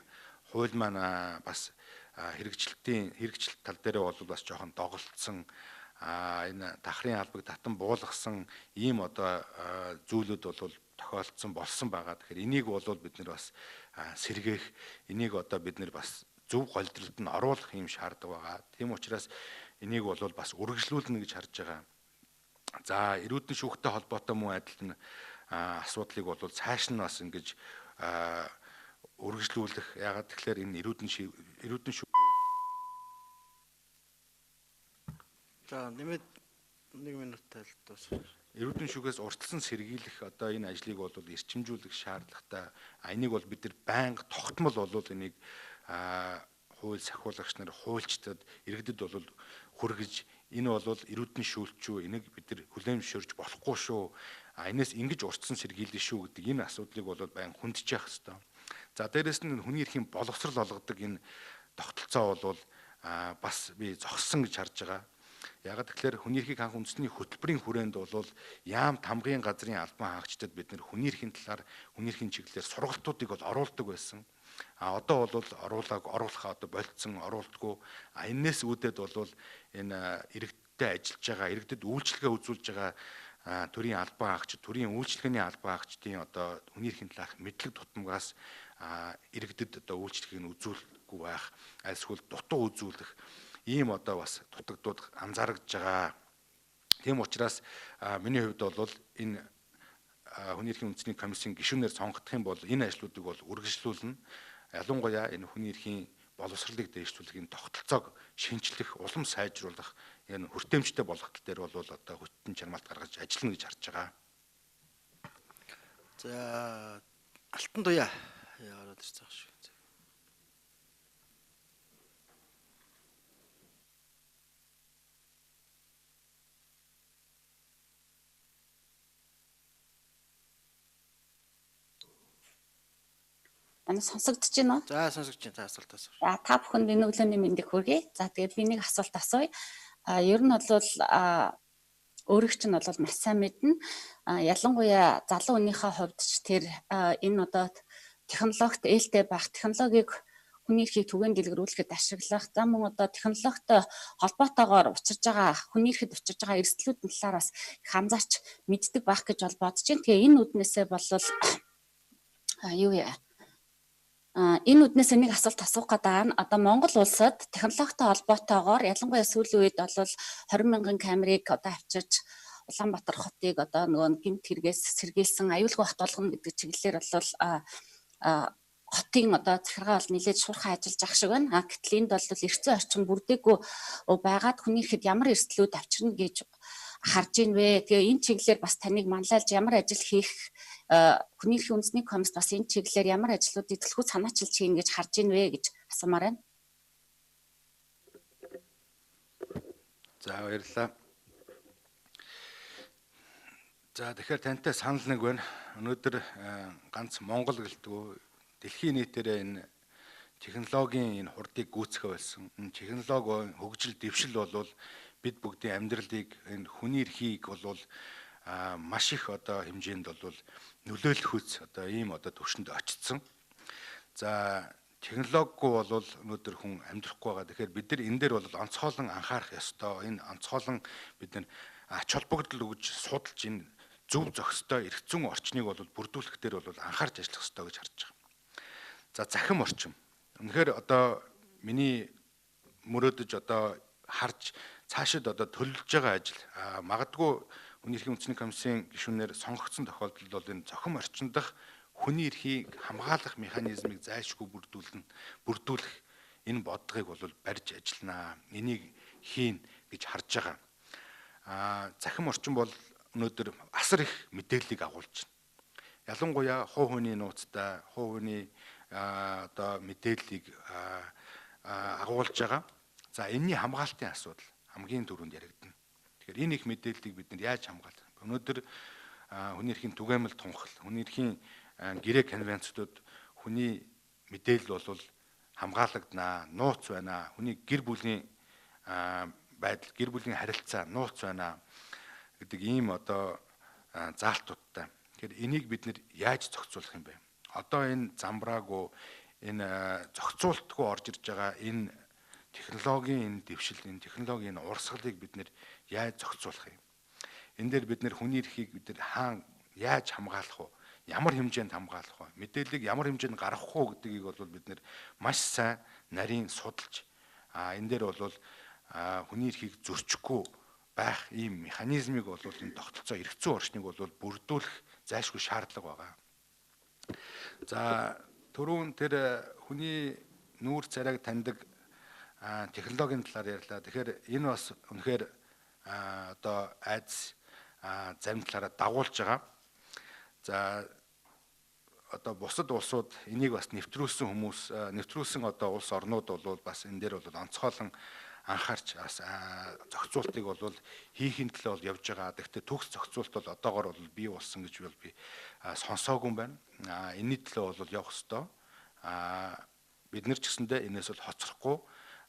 хууль маань бас хэрэгжилт тал дээрээ бол бас жоохон доголдсон, энэ дахрын албаг татан буулгасан ийм одоо зүйлүүд бол тохиолдсон болсон байгаа. Тэгэхээр энийг бол бид нар бас сэргээх, энийг одоо бид нар бас зөв голдролд нь оруулах юм шаардлага байгаа. Тийм учраас энийг бол бас үргэлжлүүлнэ гэж харж байгаа. За эрүүдэн шүүхтэй холбоотой мөн адил нь асуудлыг бол цааш нь бас ингэж үргэлжлүүлэх. Яагаад тэгэхээр энэ эрүүдэн шүүх. За нэмээд 1 минут тайлбарлаж. Эрүүдэн шүүхээс урталсан сэргийлэх одоо энэ ажлыг бол эрчимжүүлэх шаардлагатай. Энийг бол бид нар байнга тогтмол бол энийг хууль сахиулагч нар, хуульчдад, иргэдэд бол хүргэж, энэ бол эрүүдэн шүүлт шүү, энийг бид нар хүлээн зөвшөөрч болохгүй шүү, энээс ингэж уртсан сэргийлнэ шүү гэдэг энэ асуудлыг бол байнга хүндэж явах ёстой. За дээрэс нь хүний эрхийн боловсрол олгодог энэ тогтолцоо бол бас би зогссон гэж харж байгаа. Яагаад тэгэхээр хүний эрхийг хангах үндэсний хөтөлбөрийн хүрээнд бол яам тамгын газрын албан хаагчдад бид нэр хүний эрхийн талаар, хүний эрхийн чиглэлээр сургалтуудыг бол оруулдаг байсан. Одоо бол оруулахаа одоо болцсон, оруулдаггүй. Энээс үүдээд бол энэ иргэдтэй ажиллаж байгаа, иргэдэд үйлчилгээ үзүүлж байгаа төрийн албан хаагч, төрийн үйлчилгээний албан хаагчдын одоо хүний эрхийн талаарх мэдлэг тутамгаас иргэдэд одоо үйлчилгээг нь үзүүлэхгүй байх, альсгүй дутуу үзүүлэх ийм одоо бас дутагдууд анзаарэгдэж байгаа. Тийм учраас миний хувьд бол энэ хүний эрхийн үндэсний комиссийн гишүүнээр сонгогдох юм бол энэ ажлуудыг бол үргэлжлүүлнэ. Ялангуяа энэ хүний эрхийн боловсролыг дээшлүүлэх энэ тогтолцоог шинчлэх, улам сайжруулах, энэ хүртээмжтэй болгох тал дээр бол одоо хөтөн чармаалт гаргаж ажиллана гэж харж байгаа. За Алтан Туяа ороод ирсэн шүү. Манай сонсогдож байна уу? За сонсогдож байна. За асуулт асуу. За та бүхэнд энэ өглөөний мэндийг хүргэе. За тэгээд би нэг асуулт асууя. Ер нь бол өөрийг чинь бол маш сайн мэднэ. Ялангуяа залуу хүнийхээ хувьд ч тэр энэ одоо технологид ээлтэй байх, технологиг хүний эрхийг түгээн дэлгэрүүлэхэд ашиглах, за мөн одоо технологитой холбоотойгоор учирж байгаа, хүний эрхэд учирж байгаа эрсдлүүдийн талаар бас их анзаарч мэддэг байх гэж бол бодож байна. Тэгээ энэ үднээсээ бол юу яа? Энэ үднээс нэг асуулт асуух гэдэг нь одоо Монгол улсад технологитой холбоотойгоор ялангуяа сүүлийн үед бол 20 мянган камерыг одоо авчирч Улаанбаатар хотыг одоо нөгөө гэмт хэрэгээс сэргийлсэн аюулгүй хот болгоно гэдэг чиглэлээр бол хотын одоо захиргаа бол нэлээд шуурхай ажиллаж ах шиг байна. Гэтэл энд бол эрх зүйн орчин бүрдээгүй байгаад хүний эрхэд ямар эрсдлүүд авчирна гэж харж ийн вэ? Тэгээ энэ чиглэлээр бас таныг манлайлж ямар ажил хийх, хүний эрхийн үндэсний комисс бас энэ чиглэлээр ямар ажлуудыг төлхөө санаачилж хийнэ гэж харж ийн вэ гэж асуумаар байна. За баярлалаа. За тэгэхээр тантай санал нэг байна. Өнөөдөр ганц Монгол гэлтгүү дэлхийн нийтээрээ энэ технологийн энэ хурдыг гүйцэхэ болсон. Энэ технологи хөгжил дэвшил бол бид бүгдийн амьдралыг, энэ хүний эрхийг бол маш их одоо хэмжээнд бол нөлөөлөх үз одоо ийм одоо төвшөнд очсон. За технологигүй бол өнөөдөр хүн амьдрахгүй байгаа. Тэгэхээр бид нар энэ дээр бол онцгойлон анхаарах ёстой. Энэ онцгойлон бид нар ач холбогдол өгж судалж энэ зөв зохистой эрх зүйн орчныг бол бүрдүүлэх дээр бол анхаарч ажиллах ёстой гэж харж байгаа. За захим орчин. Үнэхээр одоо миний мөрөөдөж одоо харж цаашид одоо төлөвлөж байгаа ажил магадгүй хүний эрхийн үндэсний комиссийн гишүүнээр сонгогдсон тохиолдолд бол энэ зохим орчин дах хүний эрхийг хамгаалах механизмыг зайлшгүй бүрдүүлэх энэ бодлогыг бол барьж ажилланаа. Энийг хийн гэж харж байгаа. Захим орчин бол өнөөдөр асар их мэдээллийг агуулж байна. Ялангуяа хувь хүний нууцтай, хувь хүний одоо мэдээллийг агуулж байгаа. За энэний хамгаалтын асуудал хамгийн түрүүнд яригдана. Тэгэхээр энэ их мэдээллийг бид нар яаж хамгаалах вэ? Өнөөдөр хүний эрхийн түгээмэл тунхал, хүний эрхийн гэрээ конвенцүүд хүний мэдээлэл бол хамгаалагдана, нууц байна. Хүний гэр бүлийн байдал, гэр бүлийн харилцаа нууц байна гэдэг ийм одоо заалтуудтай. Тэгэхээр энийг бид нэр яаж зохицуулах юм бэ? Одоо энэ замбраагүй, энэ зохицуултгүй орж ирж байгаа энэ технологийн энэ дэвшил, энэ технологийн энэ урсгалыг бид нэр яаж зохицуулах юм? Энэ дээр бид нэр хүний эрхийг бид нэр хаан яаж хамгаалах вэ? Ямар хэмжээнд хамгаалах вэ? Мэдээллийг ямар хэмжээнд гаргах уу гэдгийг бол бид нэр маш сайн нарийн судалж, энэ дээр бол хүний эрхийг зөрчихгүй байх ийм механизмыг бол энэ тогтолцоо эрх зүйн орчныг бол бүрдүүлэх зайлшгүй шаардлага байгаа. За түрүүн тэр хүний нүүр царайг таньдаг технологийн талаар ярьлаа. Тэгэхээр энэ бас үнэхээр одоо айдас зарим талаараа дагуулж байгаа. За одоо бусад улсууд энийг бас нэвтрүүлсэн хүмүүс, нэвтрүүлсэн одоо улс орнууд бол бас энэ дээр бол онцгойлон анхаарч бас зохицуултыг бол хийхин төлөө бол явж байгаа. Гэхдээ төгс зохицуулт бол одоогор бол бий болсон гэж бол би сонсоогүй юм байна. Энэний төлөө бол явах ёстой. Бид нар ч гэсэндээ энэс бол хоцрохгүй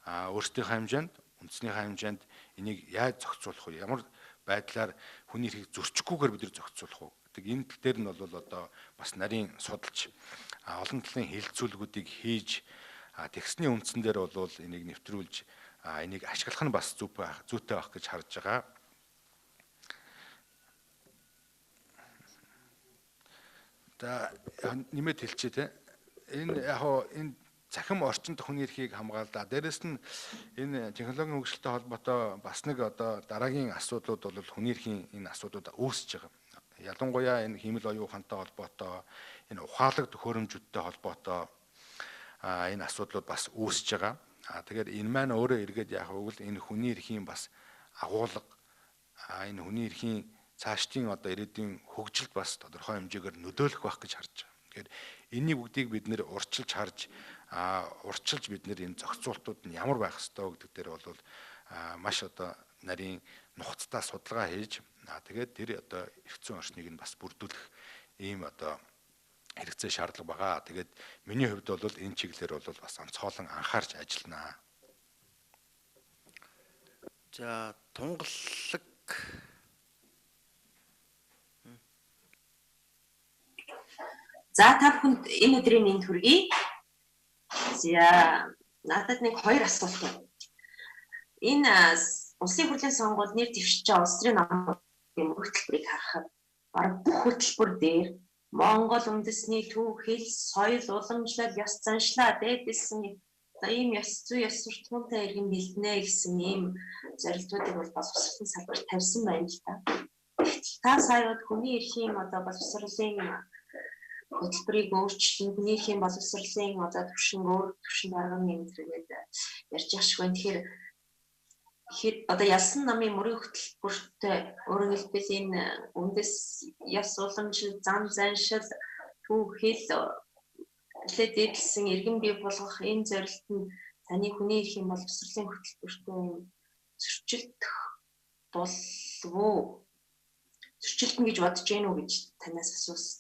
өөрсдийнхээ хэмжээнд, үндэснийхээ хэмжээнд энийг яаж зохицуулах вэ? Ямар байдлаар хүний эрхийг зөрчихгүйгээр бид нар зохицуулах вэ гэдэг энэ тал дээр нь бол одоо бас нарийн судалж олон талын хэлэлцүүлгүүдийг хийж тэгсний үндсэн дээр бол энийг нэвтрүүлж энийг ашиглах нь бас зөв байх, зүйтэй байх гэж харж байгаа. За нэмээд хэлчихье те. Энэ яг хоо энэ цахим орчинд хүний эрхийг хамгаалаа. Дээрэс нь энэ технологийн хөгжилтэй холбоотой бас нэг одоо дараагийн асуудлууд бол хүний эрхийн энэ асуудлууд үүсэж байгаа. Ялангуяа энэ хиймэл оюун ухаантай холбоотой, энэ ухаалаг төхөөрөмжүүдтэй холбоотой энэ асуудлууд бас үүсэж байгаа. Тэгэхээр энэ маань өөрөө эргээд яах вэ гэвэл энэ хүний эрхийн бас агуулга, энэ хүний эрхийн цаашдын одоо ирээдүйн хөгжилд бас тодорхой хэмжээгээр нөлөөлөх байх гэж харж байгаа. Тэгэхээр энэний бүгдийг бид нэр урчилж харж, урчилж бид нэр энэ зохицуултууд нь ямар байх ёстой гэдэг дээр бол маш одоо нарийн нухацтай судалгаа хийж, тэгээд тэр одоо эрх зүйн орчныг нь бас бүрдүүлэх ийм одоо хэрэгцээ шаардлага байгаа. Тэгээд миний хувьд бол энэ чиглэлээр бол бас онцгойлон анхаарч ажиллана. За тунгалаг. За та бүхэнд энэ өдрийн мэнд хүргэе. За надад нэг хоёр асуулт байна. Энэ улсын хурлын сонгуульд нэр дэвшиж байгаа улс төрийн намын хөтөлбөрийг харахад бараг бүх хөтөлбөр дээр Монгол үндэсний төв, хэл, соёл, уламжлал, ёс заншлаа дээдэлсэн одоо ийм ёс зүй, ёс суртахуунтай иргэн бэлднэ гэсэн ийм зорилтуудыг бол боловсролын салбарт тавьсан байна л да. Гэвч та сая хүний эрхийн одоо боловсролын хөтөлбөрийг өөрчлөн, хүний эрхийн боловсролын одоо түвшин өөр түвшин гаргана юм зэрэгэд ярьж байгаа шиг байна. Тэгэхээр одоо ялсан намын мөрийн хөтөлбөртэй өөрөөр хэлбэл энэ үндэс ёс уламжлал, зан заншил, төв, хэл дээдэлсэн иргэн бий болгох энэ зорилт нь таны хүний эрхийн боловсролын хөтөлбөртэй юм зөрчилдөх болов уу? Зөрчилдөнө гэж бодож гэнэ үү гэж танаас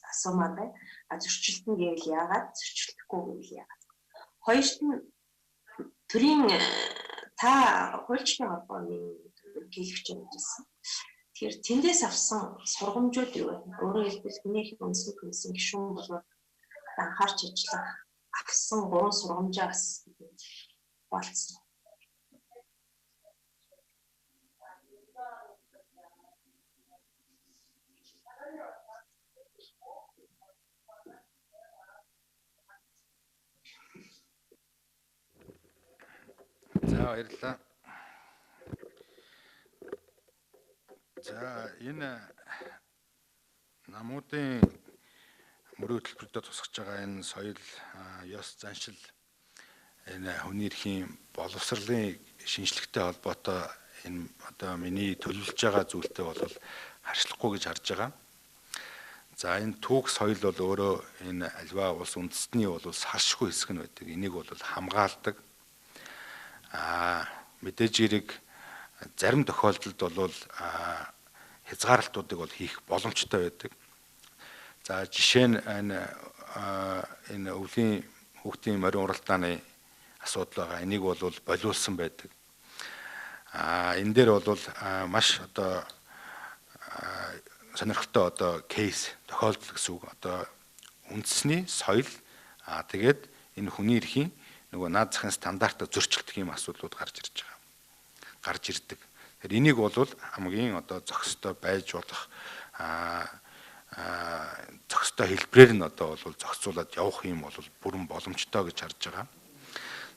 асуумаар байна. А зөрчилдөнө гэвэл яагаад, зөрчилдөхгүй гэвэл яагаад? Хоёрт нь төрийн та хуульчдын холбооны ерөнхийлөгч юм гэсэн. Тэгэхээр тэндээс авсан сургамжууд юу вэ? Өөрөөр хэлбэл хүний эрхийн үндэсний комиссийн гишүүн болоод анхаарч ажиллах авсан 3 сургамжаа бас хуваалцсан. За баярлалаа. За энэ намуудын мөрийн хөтөлбөртөө тусгаж байгаа энэ соёл, ёс заншил энэ хүний эрхийн боловсролын шинжлэхтэй холбоотой энэ одоо миний төлөвлөж байгаа зүйлтэй бол харьцлахгүй гэж харж байгаа. За энэ түүх соёл бол өөрөө энэ альва улс үндэстний бол салшгүй хэсэг нь байдаг. Энийг бол хамгаалдаг. Мэдээж хэрэг зарим тохиолдолд бол хязгаарлалтуудыг бол хийх боломжтой байдаг. За жишээ нь энэ өвлийн хүүхдийн морин уралдааны асуудал байгаа. Энийг бол болиулсан байдаг. Энэ дээр бол маш одоо сонирхолтой одоо кейс тохиолдол гэсэн үг. Одоо үндэсний соёл тэгээд энэ хүний эрхийн нөгөө наад захын стандартаа зөрчилдөх юм асуудлууд гарч ирж байгаа. Гарч ирдэг. Тэгэхээр энийг бол хамгийн одоо зохистой байж болох зохистой хэлбэрээр нь одоо бол зохицуулаад явах юм бол бүрэн боломжтой гэж харж байгаа.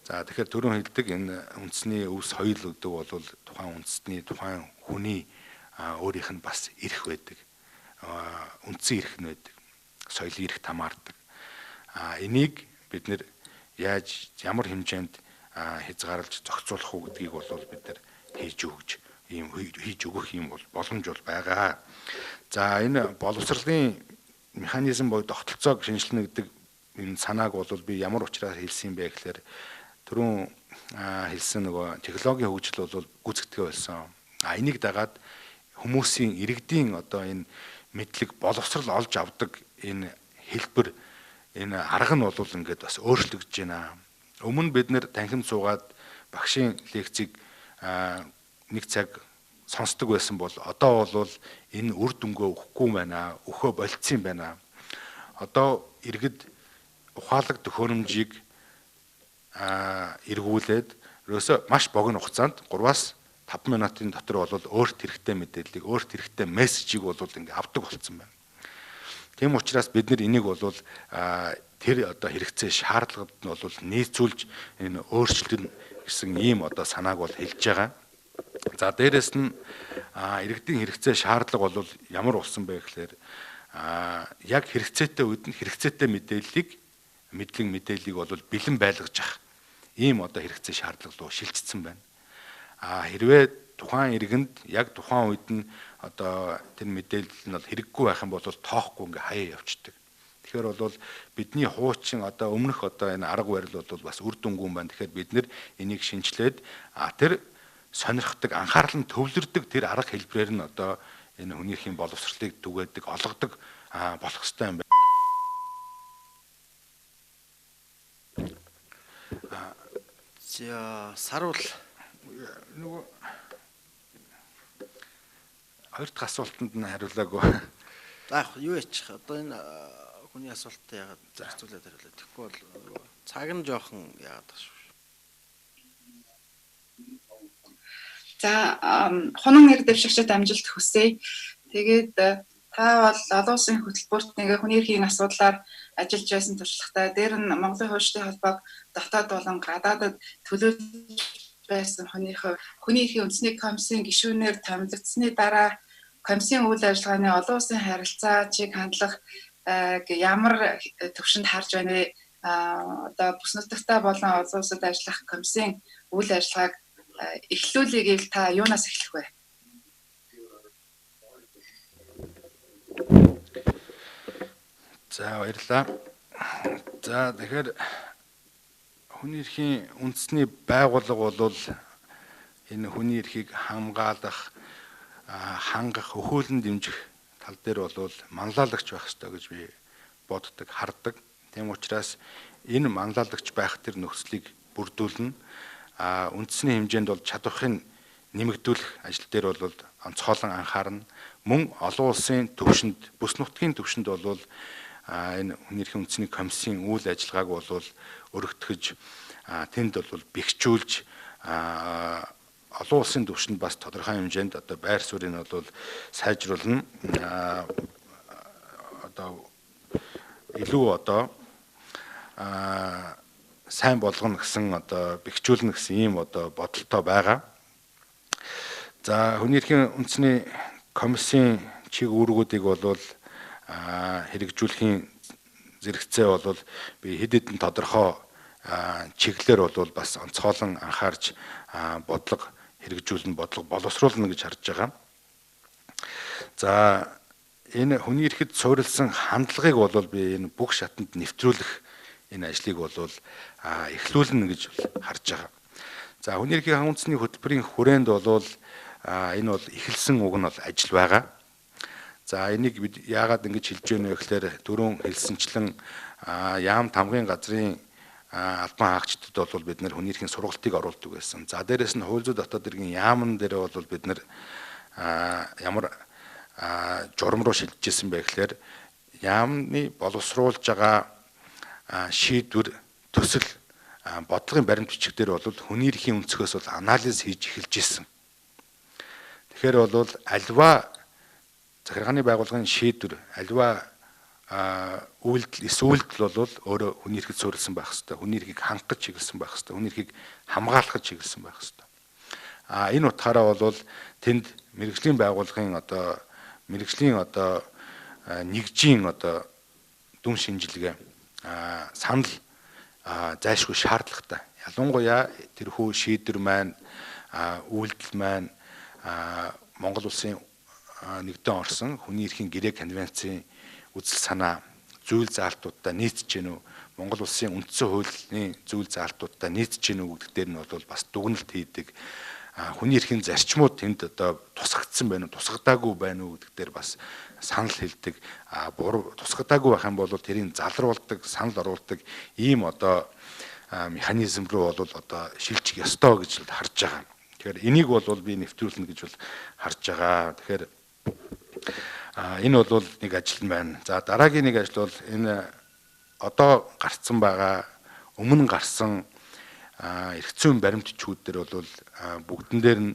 За тэгэхээр түрүүн хэлдэг энэ үндэсний өв соёл гэдэг бол тухайн үндэстний тухайн хүний өөрийнх нь бас эрх байдаг. Үндсэн эрх нь байдаг. Соёлын эрх хамаардаг. Энийг бид нэр яаж ямар хэмжээнд хязгаарлаж зохицуулах уу гэдгийг бол бид нар хийж өгч ийм хийж өгөх юм бол боломж бол байгаа. За энэ боловсролын механизм буюу тогтолцоог шинжилнэ гэдэг энэ санааг бол би ямар учраас хэлсэн юм бэ гэхээр түрүүн хэлсэн нөгөө технологийн хөгжил бол гүйцэтгэе болсон. Энийг дагаад хүмүүсийн иргэдийн одоо энэ мэдлэг боловсрол олж авдаг энэ хэлбэр энэ арга нь бол ингээд бас өөрчлөгдөж байна. Өмнө бид нэр танхимд суугаад багшийн лекцийг нэг цаг сонсдог байсан бол одоо бол энэ үр дүнгээ өгөхгүй байна. Өхөө болцсон юм байна. Одоо иргэд ухаалаг төхөөрөмжийг эргүүлээд ерөөсөө маш богино хугацаанд 3-5 минутын дотор бол өөрт хэрэгтэй мэдээллийг, өөрт хэрэгтэй мессежийг бол ингээ авдаг болсон байна. Тийм учраас бид нар энийг бол тэр одоо хэрэгцээ шаардлагад нь бол нийцүүлж энэ өөрчлөлт гэсэн ийм одоо санааг бол хэлж байгаа. За дээрэс нь иргэдийн хэрэгцээ шаардлага бол ямар болсон бэ гэхээр яг хэрэгцээтэй үед нь хэрэгцээтэй мэдээллийг мэдлэг мэдээллийг бол бэлэн байлгаж авах ийм одоо хэрэгцээ шаардлага руу шилжчихсэн байна. Хэрвээ тухайн иргэнд яг тухайн үед нь одоо тэр мэдээлэл нь бол хэрэггүй байх юм бол тоохгүй ингээ хаяа явчихдаг. Тэгэхээр бол бидний хуучин одоо өмнөх одоо энэ арга барил бол бас үр дүнгүй юм байна. Тэгэхээр бид нэр энийг шинчлээд тэр сонирхдаг, анхаарал нь төвлөрдөг тэр арга хэлбэрээр нь одоо энэ хүний эрхийн боловсролыг түгээдэг, олгодог болох ёстой юм байна. За саруул нөгөө хоёр дахь асуултанд нь хариулаагүй. За яг юу яачих одоо энэ хүний асуултаа яагаад зарцуулаад хариулаа. Тэгэхгүй бол цаг нь жоохон яагаад байгаа шүү. За хунан нэр дэвшигчид амжилт хүсье. Тэгээд та бол олон улсын хөтөлбөрт нэг хүний эрхийн асуудлаар ажиллаж байсан туршлагатай. Дээр нь Монголын хуульчдын холбоог дотоод болон гадаадад төлөөлж байсан хүний эрхийн үндэсний комиссийн гишүүнээр томилогдсны дараа комиссийн үйл ажиллагааны олон улсын харилцаа чиг хандлага ямар төвшөнд харж байна вэ? Одоо бүс нутагтаа болон олон улсад ажиллах комиссийн үйл ажиллагааг эхлүүлэе гэвэл та юунаас эхлэх вэ? За баярлалаа. За тэгэхээр хүний эрхийн үндэсний байгууллага бол энэ хүний эрхийг хамгаалах, хангах, хөхөөлөн дэмжих тал дээр бол манлайлагч байх ёстой гэж би боддог, хардаг. Тийм учраас энэ манлайлагч байх тэр нөхцөлийг бүрдүүлнэ. Үндэсний хэмжээнд бол чадварыг нэмэгдүүлэх ажил дээр бол онцгойлон анхаарна. Мөн олон улсын төвшөнд, бүс нутгийн төвшөнд бол энэ хүний эрхийн үндэсний комиссийн үйл ажиллагааг бол өргөтгөж, тэнд бол бэхжүүлж, олон улсын төвшөнд бас тодорхой хэмжээнд одоо байр суурийг бол сайжруулна. Одоо илүү одоо сайн болгоно гэсэн одоо бэхжүүлнэ гэсэн ийм одоо бодолтой байгаа. За хүний эрхийн үндэсний комиссийн чиг үүргүүдийг бол хэрэгжүүлэхийн зэрэгцээ бол би хэд хэдэн тодорхой чиглэлээр бол бас онцгойлон анхаарч бодлого хэрэгжүүлнэ, бодлого боловсруулна гэж харж байгаа. За энэ хүний эрхэд суурилсан хандлагыг бол би энэ бүх шатанд нэвтрүүлэх энэ ажлыг бол эхлүүлнэ гэж харж байгаа. За хүний эрхийн үндэсний хөтөлбөрийн хүрээнд бол энэ бол эхэлсэн уг нь бол ажил байгаа. За энийг бид яагаад ингэж хэлж байна вэ гэхээр түрүүн хэлсэнчлэн яам тамгын газрын албан хаагчдад бол бид нэр хүний эрхийн сургалтыг оруулдаг байсан. За дээрэс нь хууль зүйн дотоод иргэн яамн дээр бол бид нэр ямар журам руу шилжижсэн бэ гэхээр яамны боловсруулж байгаа шийдвэр төсөл бодлогын баримт бичиг дээр бол хүний эрхийн өнцгөөс бол анализ хийж эхэлж исэн. Тэгэхээр бол альва захиргааны байгууллагын шийдвэр, альва үйлдэл, эс үйлдэл бол өөрөө хүний эрхэд суурилсан байх хэвээр, хүний эрхийг хангах чиглэсэн байх хэвээр, хүний эрхийг хамгаалах чиглэсэн байх хэвээр. Энэ утгаараа бол тэнд мэргэжлийн байгууллагын одоо мэргэжлийн одоо нэгжийн одоо дүн шинжилгээ санал зайлшгүй шаардлагатай. Ялангуяа тэрхүү шийдвэр маань, үйлдэл маань Монгол улсын нэгдэн орсон хүний эрхийн гэрээ конвенцийн үзэл санаа, зүйл заалтуудтай нийцэж гэнэ үү, Монгол улсын үндсэн хуулийн зүйл заалтуудтай нийцэж гэнэ үү гэдэг дээр нь бол бас дүгнэлт хийдэг. Хүний эрхийн зарчмууд тэнд одоо тусгагдсан байна уу, тусгадаагүй байна уу гэдэг дээр бас санал хэлдэг. Буруу тусгадаагүй байх юм бол тэрийг залруулдаг, санал оруулдаг ийм одоо механизм руу бол одоо шилжих ёстой гэж харж байгаа. Тэгэхээр энийг бол би нэвтрүүлнэ гэж бол харж байгаа. Тэгэхээр энэ бол нэг ажил нь байна. За дараагийн нэг ажил бол энэ одоо гарцсан байгаа, өмнө гарсан эрх зүйн баримт бичгүүд дээр бол бүгдэн дээр нь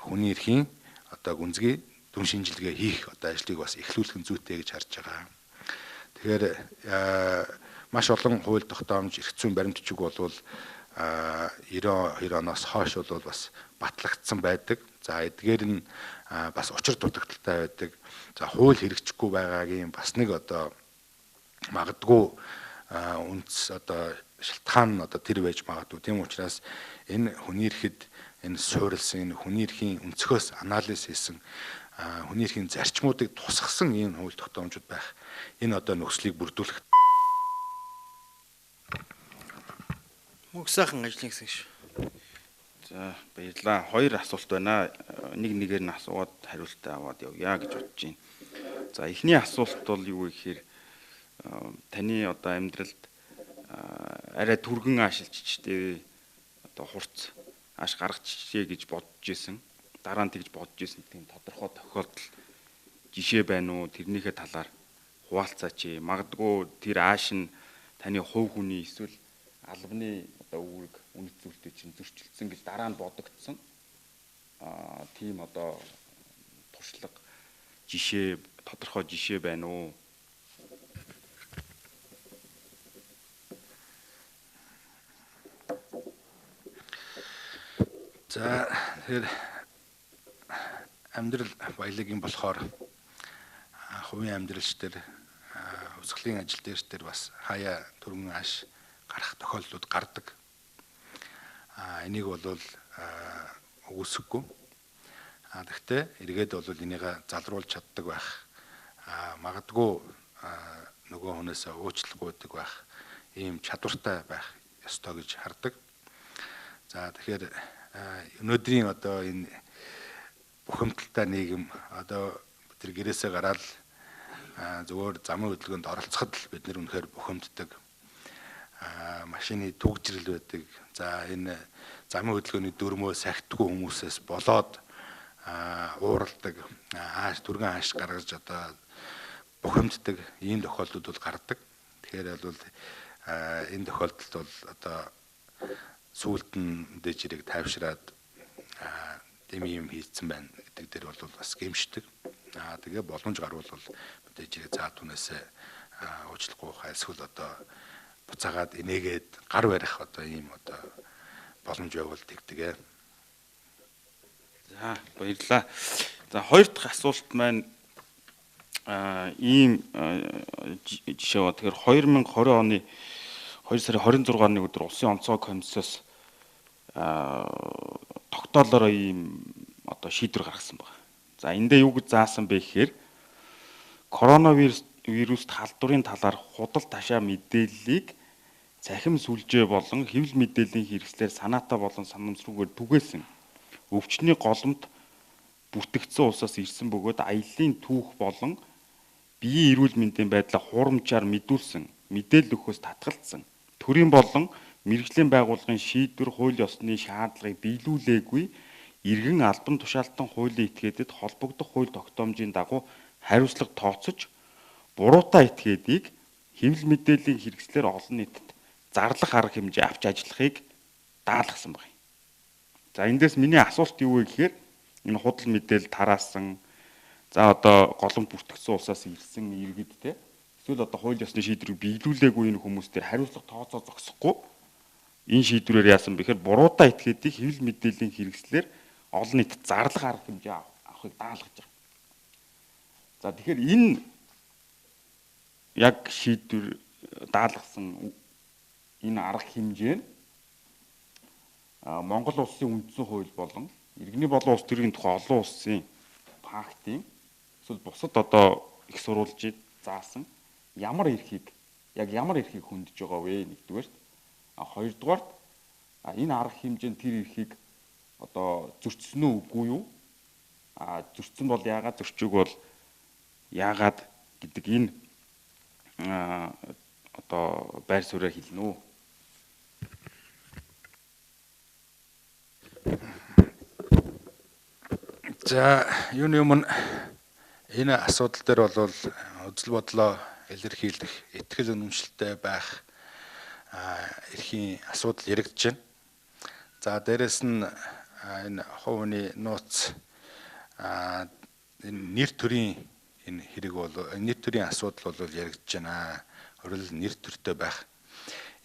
хүний эрхийн одоо гүнзгий дүн шинжилгээ хийх одоо ажлыг бас эхлүүлэх нь зүйтэй гэж харж байгаа. Тэгэхээр маш олон хууль тогтоомж, эрх зүйн баримт бичиг бол 92 оноос хойш бол бас батлагдсан байдаг. За эдгээр нь бас учир дутагдaltaй байдаг. За хууль хэрэгжихгүй байгаагийн бас нэг одоо магадгүй үндэс одоо шалтгаан нь одоо тэр байж магадгүй. Тийм учраас энэ хүний эрхэд энэ суурилсан, энэ хүний эрхийн өнцгөөс анализ хийсэн, хүний эрхийн зарчмуудыг тусгасан энэ хууль тогтоомжууд байх. Энэ одоо нөхцөлийг бүрдүүлэх. Мөнх сайхан ажлын гэсэн ш. За баярлалаа. Хоёр асуулт байна. Нэг нэгээр нь асууад хариултаа аваад явъя гэж бодож байна. За эхний асуулт бол юу вэ гэхээр таны одоо амьдралд арай түргэн аашилчтэй одоо хурц ааш гаргачихъя гэж бодож исэн. Дараа нь тэгж бодож исэн тийм тодорхой тохиолдол жишээ байна уу? Тэрнийхээ талаар хуваалцаач. Магадгүй тэр ааш нь таны хувь хүний эсвэл албаны одоо үүрэг үнэт зүйлтэй чинь зөрчилдсөн гэж дараа нь бодогдсон. Тийм одоо туршлага жишээ, тодорхой жишээ байна уу? За тэгэхээр амьдрал баялагын болохоор хувийн амьдралч дээр хувьсгалын ажил дээр дээр бас хаяа түргэн ааш гарах тохиолдлууд гардаг. Энийг бол үгүйсэхгүй. Гэхдээ эргээд бол энийг залруулж чаддаг байх. Магадгүй нөгөө хүнээс уучлах гуйдаг байх. Ийм чадвартай байх ёстой гэж хардаг. За тэгэхээр өнөөдрийн одоо энэ бухимдалтай нийгэм одоо тэр гэрээсээ гараад зүгээр замын хөдөлгөөнд оролцоход л бид нэр үнэхээр бухимддаг. Машины түгжрэл байдаг. За энэ замын хөдөлгөөний дүрмөө сахидгүй хүмүүсээс болоод ууралдаг, ааш түргэн ааш гаргаж одоо бухимддаг ийм тохиолдлууд бол гардаг. Тэгэхээр бол энэ тохиолдолд бол одоо сүүлд нь мэдээж хэрэг тайвшраад тийм юм хийцэн байна гэдэг дээр бол бас гэмшдэг. Тэгээ боломж гарвал бол мэдээж хэрэг заа түнээсээ уучлахгүй эсвэл одоо буцаагаад инээгээд гар барих одоо ийм одоо боломж байвал тэгдэг. За баярлалаа. За хоёр дахь асуулт маань ийм жишээ ба. Тэгэхээр 2020 оны 2 сарын 26-ны өдөр Улсын онцгой комиссиос тогтоолороо ийм одоо шийдвэр гаргасан байна. За эндээ юу гэж заасан бэ гэхээр коронавирус вируст халдварын талаар худал ташаа мэдээллийг цахим сүлжээ болон хэвлэл мэдээллийн хэрэгслээр санаатай болон санамсаргүйгээр түгээсэн өвчний голомт бүртгэгдсэн улсаас ирсэн бөгөөд аяллаа түүх болон биеийн эрүүл мэндийн байдлаа хуурамчаар мэдүүлсэн мэдээлэл өгөхөөс татгалцсан төрийн болон мэргэжлийн байгууллагын шийдвэр хууль ёсны шаардлагыг биелүүлээгүй иргэн албан тушаалтан хуулийн этгээдэд холбогдох хууль тогтоомжийн дагуу хариуцлага тооцож буруутай этгээдийг хэвлэл мэдээллийн хэрэгслээр олон нийтэд зарлах арга хэмжээ авч ажиллахыг даалгасан байна. За эндээс миний асуулт юу вэ гэхээр энэ худал мэдээлэл тараасан за одоо голомт бүртгэгдсэн улсаас ирсэн иргэд те эсвэл одоо хууль ёсны шийдвэрийг биелүүлээгүй энэ хүмүүс дээр хариуцлага тооцоо зогсохгүй энэ шийдвэрээр яасан бэ гэхээр буруутай этгээдийг хэвлэл мэдээллийн хэрэгслээр олон нийтэд зарлах арга хэмжээ авахыг даалгаж байгаа. За тэгэхээр энэ яг шийдвэр даалгасан энэ арга хэмжээ нь Монгол улсын үндсэн хууль болон иргэний болон улс төрийн тухай олон улсын пактын эсвэл бусад одоо их сурвалжид заасан ямар эрхийг яг ямар эрхийг хөндөж байгаа вэ нэгдүгээрт, хоёрдугаарт энэ арга хэмжээнд тэр эрхийг одоо зөрчсөн үү үгүй юу, зөрчсөн бол яагаад, зөрчөөг бол яагаад гэдэг энэ одоо байр сууриа хэлнэ үү? За юуны өмнө энэ асуудал дээр бол үзэл бодлоо илэрхийлэх, итгэл үнэмшилтэй байх эрхийн асуудал яригдж байна. За дээрэс нь энэ хувийн нууц энэ нэр төрийн энэ хэрэг бол нэр төрийн асуудал бол яригдж байна. Өөрөлд нэр төртэй байх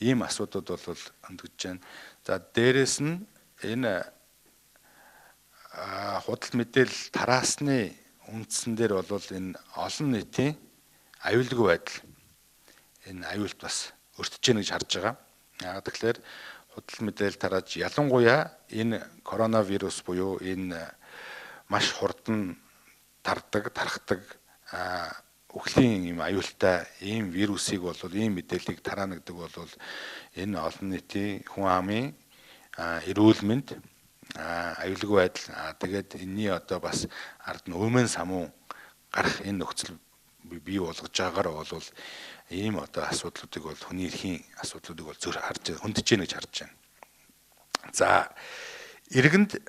ийм асуудлууд бол өндгөж байна. За дээрэс нь энэ худал мэдээлэл тараасны үндсэн дээр бол энэ олон нийтийн аюулгүй байдал энэ аюулт бас өртөж гэнэ гэж харж байгаа. Яг тэгэхээр худал мэдээлэл тарааж ялангуяа энэ коронавирус буюу энэ маш хурдан тардаг, тархдаг үхлийн юм аюултай ийм вирусыг бол ийм мэдээллийг тараана гэдэг бол энэ олон нийтийн хүн амын эрүүл мэнд аюулгүй байдал тэгээд энэний одоо бас ард нь өмнө самуу гарах энэ нөхцөл бий болгож байгаагаар бол ийм одоо асуудлуудыг бол хүний эрхийн асуудлуудыг бол зөр харж хөндөж гэнэ гэж харж байна. За иргэнд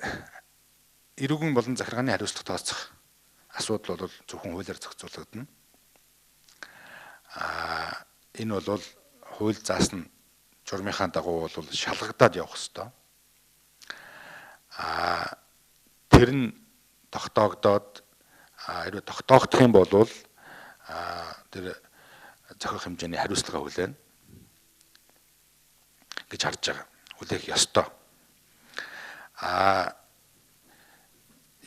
эрүүгэн болон захиргааны хариуцлага тооцох асуудал бол зөвхөн хуулиар зохицуулагдана. Энэ бол хууль заасан журмынхаа дагуу бол шалгагдаад явах ёстой. Тэр нь тогтоогдоод хэрвээ тогтоогдох юм бол тэр зохих хэмжээний хариуцлага хүлээнэ гэж харж байгаа. Хүлээх ёстой.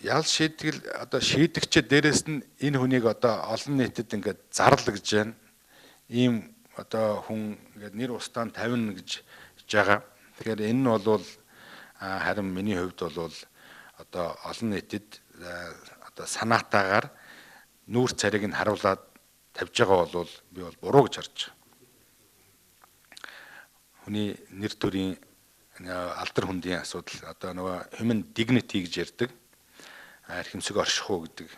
Ял шийтгэл одоо шийдэгчээ дээрэс нь энэ хүнийг одоо олон нийтэд ингээд зарл гэж байна. Ийм одоо хүн ингээд нэр устдаа тавина гэж байгаа. Тэгэхээр энэ нь бол харин миний хувьд бол одоо олон нийтэд одоо санаатаагаар нүүр царийг нь харуулад тавьж байгаа бол би бол буруу гэж харж байгаа. Хүний нэр төрийн алдар хүндийн асуудал одоо нөгөө human dignity гэж ярьдаг. Эрхэмсэг орших уу гэдэг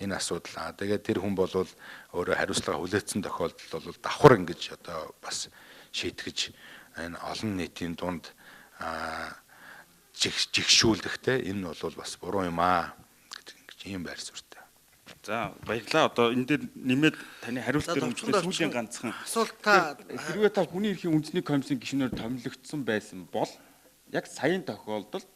энэ асуудал. Тэгээд тэр хүн бол өөрөө хариуцлага хүлээсэн тохиолдолд бол давхар ингэж одоо бас шийтгэж энэ олон нийтийн дунд жигшүүлэхтэй энэ бол бас буруу юм аа гэж ингэж ийм байр суурьтай. За баярлалаа. Одоо энэ дээр нэмээд таны хариулт дээр өмчлөө сүүлийн ганцхан асуулт та хэрвээ та хүний эрхийн үндэсний комиссийн гишүүнээр томилогдсон байсан бол яг саяын тохиолдолд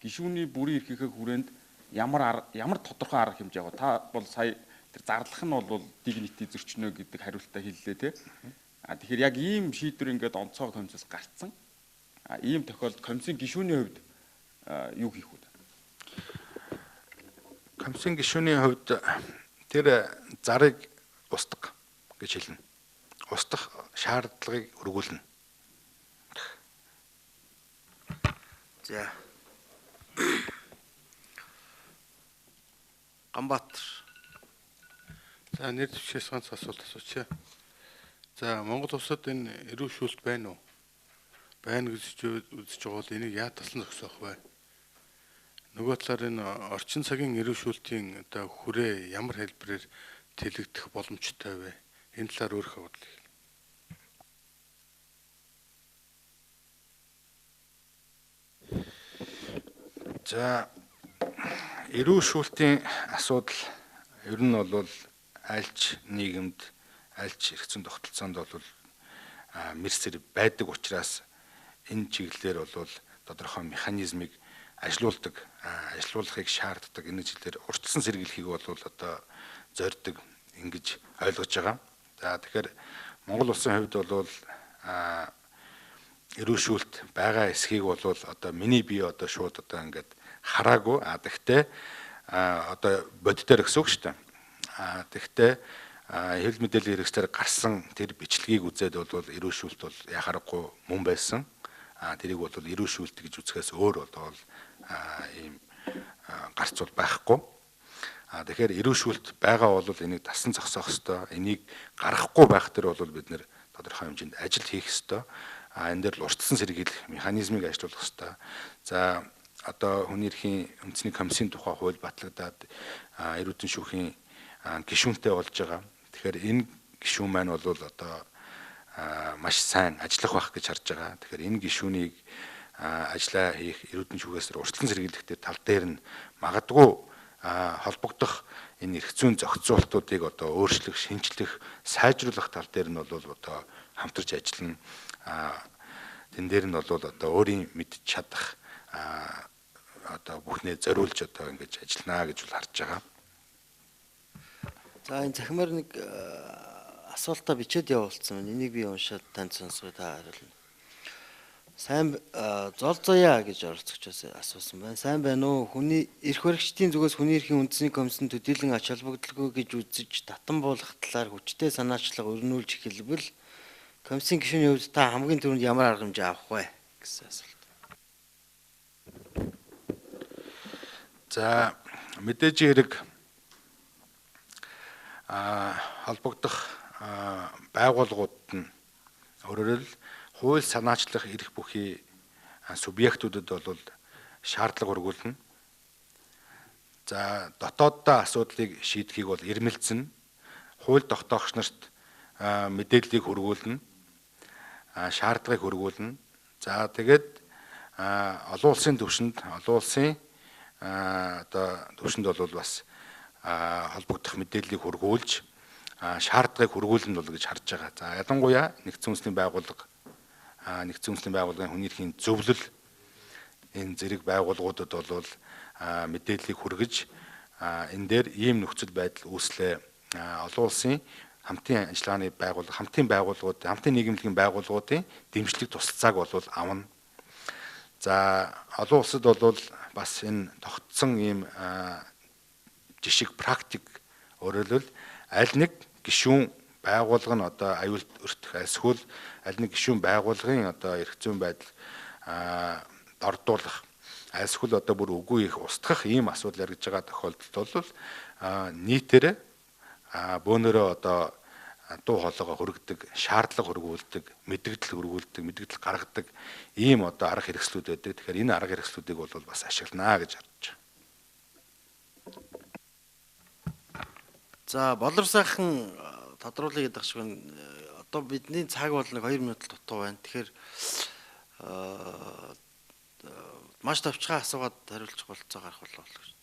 гишүүний бүрийн эрхийнхээ хүрээнд ямар тодорхой арга хэмжээ авах? Та бол сая тэр зарлах нь бол dignity зөрчнө гэдэг хариултаа хэллээ те. Тэгэхээр яг ийм шийдвэр ингээд онцгой комиссоос гарцсан. Ийм тохиолдолд комиссийн гишүүний хувьд юу хийх вэ? Комиссийн гишүүний хувьд тэр зарыг устгах гэж хэлнэ. Устгах шаардлагыг өргүүлнэ. За. Ганбаатар. За нэр дэвшээс ганц асуулт асуучих. За Монгол улсад энэ эрүү шүүлт байна уу? Байна гэж үзэж байгаа бол энийг яа тасан зогсоох вэ? Нөгөө талаар энэ орчин цагийн эрүү шүүлтийн одоо хүрээ ямар хэлбэрээр тэлэгдэх боломжтой вэ? Энэ талаар өөрийнхөө бодлыг. За эрүү шүүлтийн асуудал ер нь бол альч нийгэмд альч эрх зүйн тогтолцоонд бол мэрсэр байдаг учраас энэ чиглэлээр бол тодорхой механизмыг ажилуулдаг, ажилуулахыг шаарддаг. Энэ чиглэлээр урьдчилан сэргийлэхийг бол одоо зорддог ингэж ойлгож байгаа. За тэгэхээр Монгол улсын хувьд бол эрүү шүүлт байгаа эсхийг бол одоо миний бие одоо шууд одоо ингээд хараагүй. А тэгтээ одоо бодитоор гэсэн үг шүү дээ. А тэгтээ хэвлэл мэдээллийн хэрэгслээр гарсан тэр бичлэгийг үзээд бол эрүү шүүлт бол яхаарахгүй мөн байсан. А тэрийг бол эрүү шүүлт гэж үзэхээс өөр бол ийм гарц бол байхгүй. А тэгэхээр эрүү шүүлт байгаа бол энийг дасан зогсоох ёстой. Энийг гаргахгүй байх төр бол бид нэр тодорхой хэмжээнд ажил хийх ёстой. А энэ дээр л урьдчилан сэргийлэх механизмыг ажилуулах ёстой. За одоо хүний эрхийн үндэсний комиссийн тухай хууль батлагдаад эрүүдэн шүүхийн гишүүнтэй болж байгаа. Тэгэхээр энэ гишүүн маань бол одоо маш сайн ажиллах байх гэж харж байгаа. Тэгэхээр энэ гишүүнийг ажиллаа хийх эрүүдэн шүүхээс урьдчилан сэргийлэх тал дээр нь магадгүй холбогдох энэ эрх зүйн зохицуултуудыг одоо өөрчлөх, шинжлэх, сайжруулах тал дээр нь бол одоо хамтарч ажиллана. Тэн дээр нь бол одоо өөрийн мэдж чадах одоо бүхнээ зориулж одоо ингэж ажиллана гэж бол харж байгаа. За энэ захимаар нэг асуултаа бичээд явуулсан байна. Энийг би уншаад танд сонсгоё, та хариулна. Сайн зол заяа гэж оролцогчоос асуусан байна. Сайн байна уу? Хүний эрх баригчдын зүгээс хүний эрхийн үндэсний комиссийн төдийлөн ач холбогдолгүй гэж үзэж татан буулгах талаар хүчтэй санаачлага өрнүүлж эхэлбэл комиссийн гишүүний хувьд та хамгийн түрүүнд ямар арга хэмжээ авах вэ гэсэн асуулт. За мэдээж хэрэг холбогдох байгууллагууд нь өөрөөр л хууль санаачлах эрх бүхий субъектүүдэд бол шаардлага өргүүлнэ. За дотооддоо асуудлыг шийдэхийг бол эрмэлзэнэ. Хууль тогтоогч нарт мэдээллийг хүргүүлнэ. Шаардлагыг хүргүүлнэ. За тэгээд олон улсын түвшинд, олон улсын одоо түвшинд бол бас холбогдох мэдээллийг хүргүүлж шаардлагыг хүргүүлнэ бол гэж харж байгаа. За ялангуяа нэгдсэн үндэсний байгууллага, нэгдсэн үндэсний байгууллагын хүний эрхийн зөвлөл энэ зэрэг байгууллагуудад бол мэдээллийг хүргэж энэ дээр ийм нөхцөл байдал үүслээ. Олон улсын хамтын ажиллагааны байгууллага, хамтын байгууллагууд, хамтын нийгэмлэгийн байгууллагуудын дэмжлэг тусалцааг бол авна. За олон улсад бол бас энэ тогтсон ийм жишг практик өөрөөр аль нэг гишүүн байгууллага нь одоо аюулт өртөх, эсвэл аль нэг гишүүн байгууллагын одоо эрх зүйн байдал дордуулах, альсгүй одоо бүр үгүй их устгах ийм асуудал яригдж байгаа тохиолдолд бол нийтээрээ бөөнөрөө одоо дуу хоолойгоо хөргөдөг, шаардлага хөргүүлдэг, мэдгдэл хөргүүлдэг, мэдгдэл гаргадаг ийм одоо арга хэрэгслүүд байдаг. Тэгэхээр энэ арга хэрэгслүүдийг бол бас ашигланаа гэж харж байна. За Болор сайхан тодруулъя гэдэг шиг байна. Одоо бидний цаг бол нэг 2 минут дутуу байна. Тэгэхээр маш товчхон асуугаад хариулчих болцоо гарах болов гэж.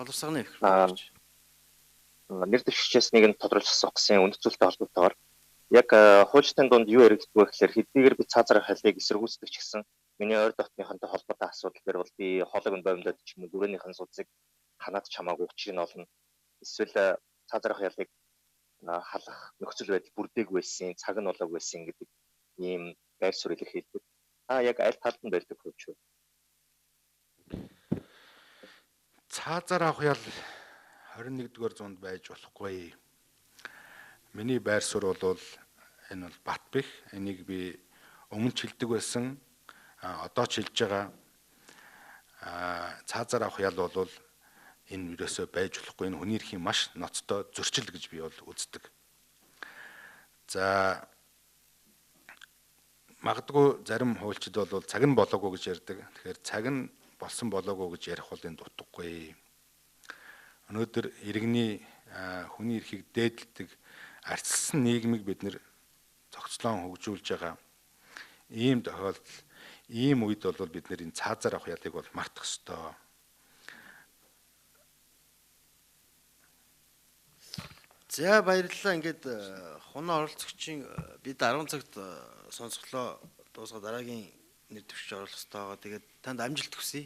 Болор сайхны микрофон. Нэр дэвшигчээс нэг нь тодруулж асуух гэсэн үнэт зүйлтэй холбоотойгоор яг хуульчдын дунд юу яригддаг вэ гэхээр хэдийгээр би цаазрах халийг эсэргүүцдэг ч гэсэн миний ойр дотныхонтой холбоотой асуудал дээр бол би хоолойг нь бомдоод ч юм уу гүрээнийхэн судсыг ханаад чамаагүй учрыг нь олно. Эсвэл цаазрах ялыг халах нөхцөл байдал бүрдээгүй байсан, цаг нь болоогүй байсан гэдэг ийм байр суурь илэрхийлдэг. Та яг аль талд нь барьдаг хууч вэ? Цаазаар авах ял 21-р зуунд байж болохгүй. Миний байр суурь бол энэ бол бат бэх. Энийг би өмнө ч хэлдэг байсан, одоо ч хэлж байгаа. Цаазаар авах ял бол энэ ерөөсөө байж болохгүй, энэ хүний эрхийн маш ноцтой зөрчил гэж би бол үздэг. За магадгүй зарим хуульчид бол цаг нь болоогүй гэж ярьдаг. Тэгэхээр цаг нь болсон болоогүй гэж ярих бол энд утгагүй. Өнөөдөр иргэний хүний эрхийг дээдэлдэг арчилсан нийгмийг бид нэр зохицлон хөгжүүлж байгаа. Ийм тохиолдол, ийм үед бол бид нэр энэ цаазаар авах ялыг бол мартах ёстой. За баярлалаа. Ингээд хунаа оролцогчийн бид 10 цагт сонсголоо дуусгаа дараагийн нэр дэвшиж оруулах хэрэгтэй байгаа. Тэгээд танд амжилт хүсье.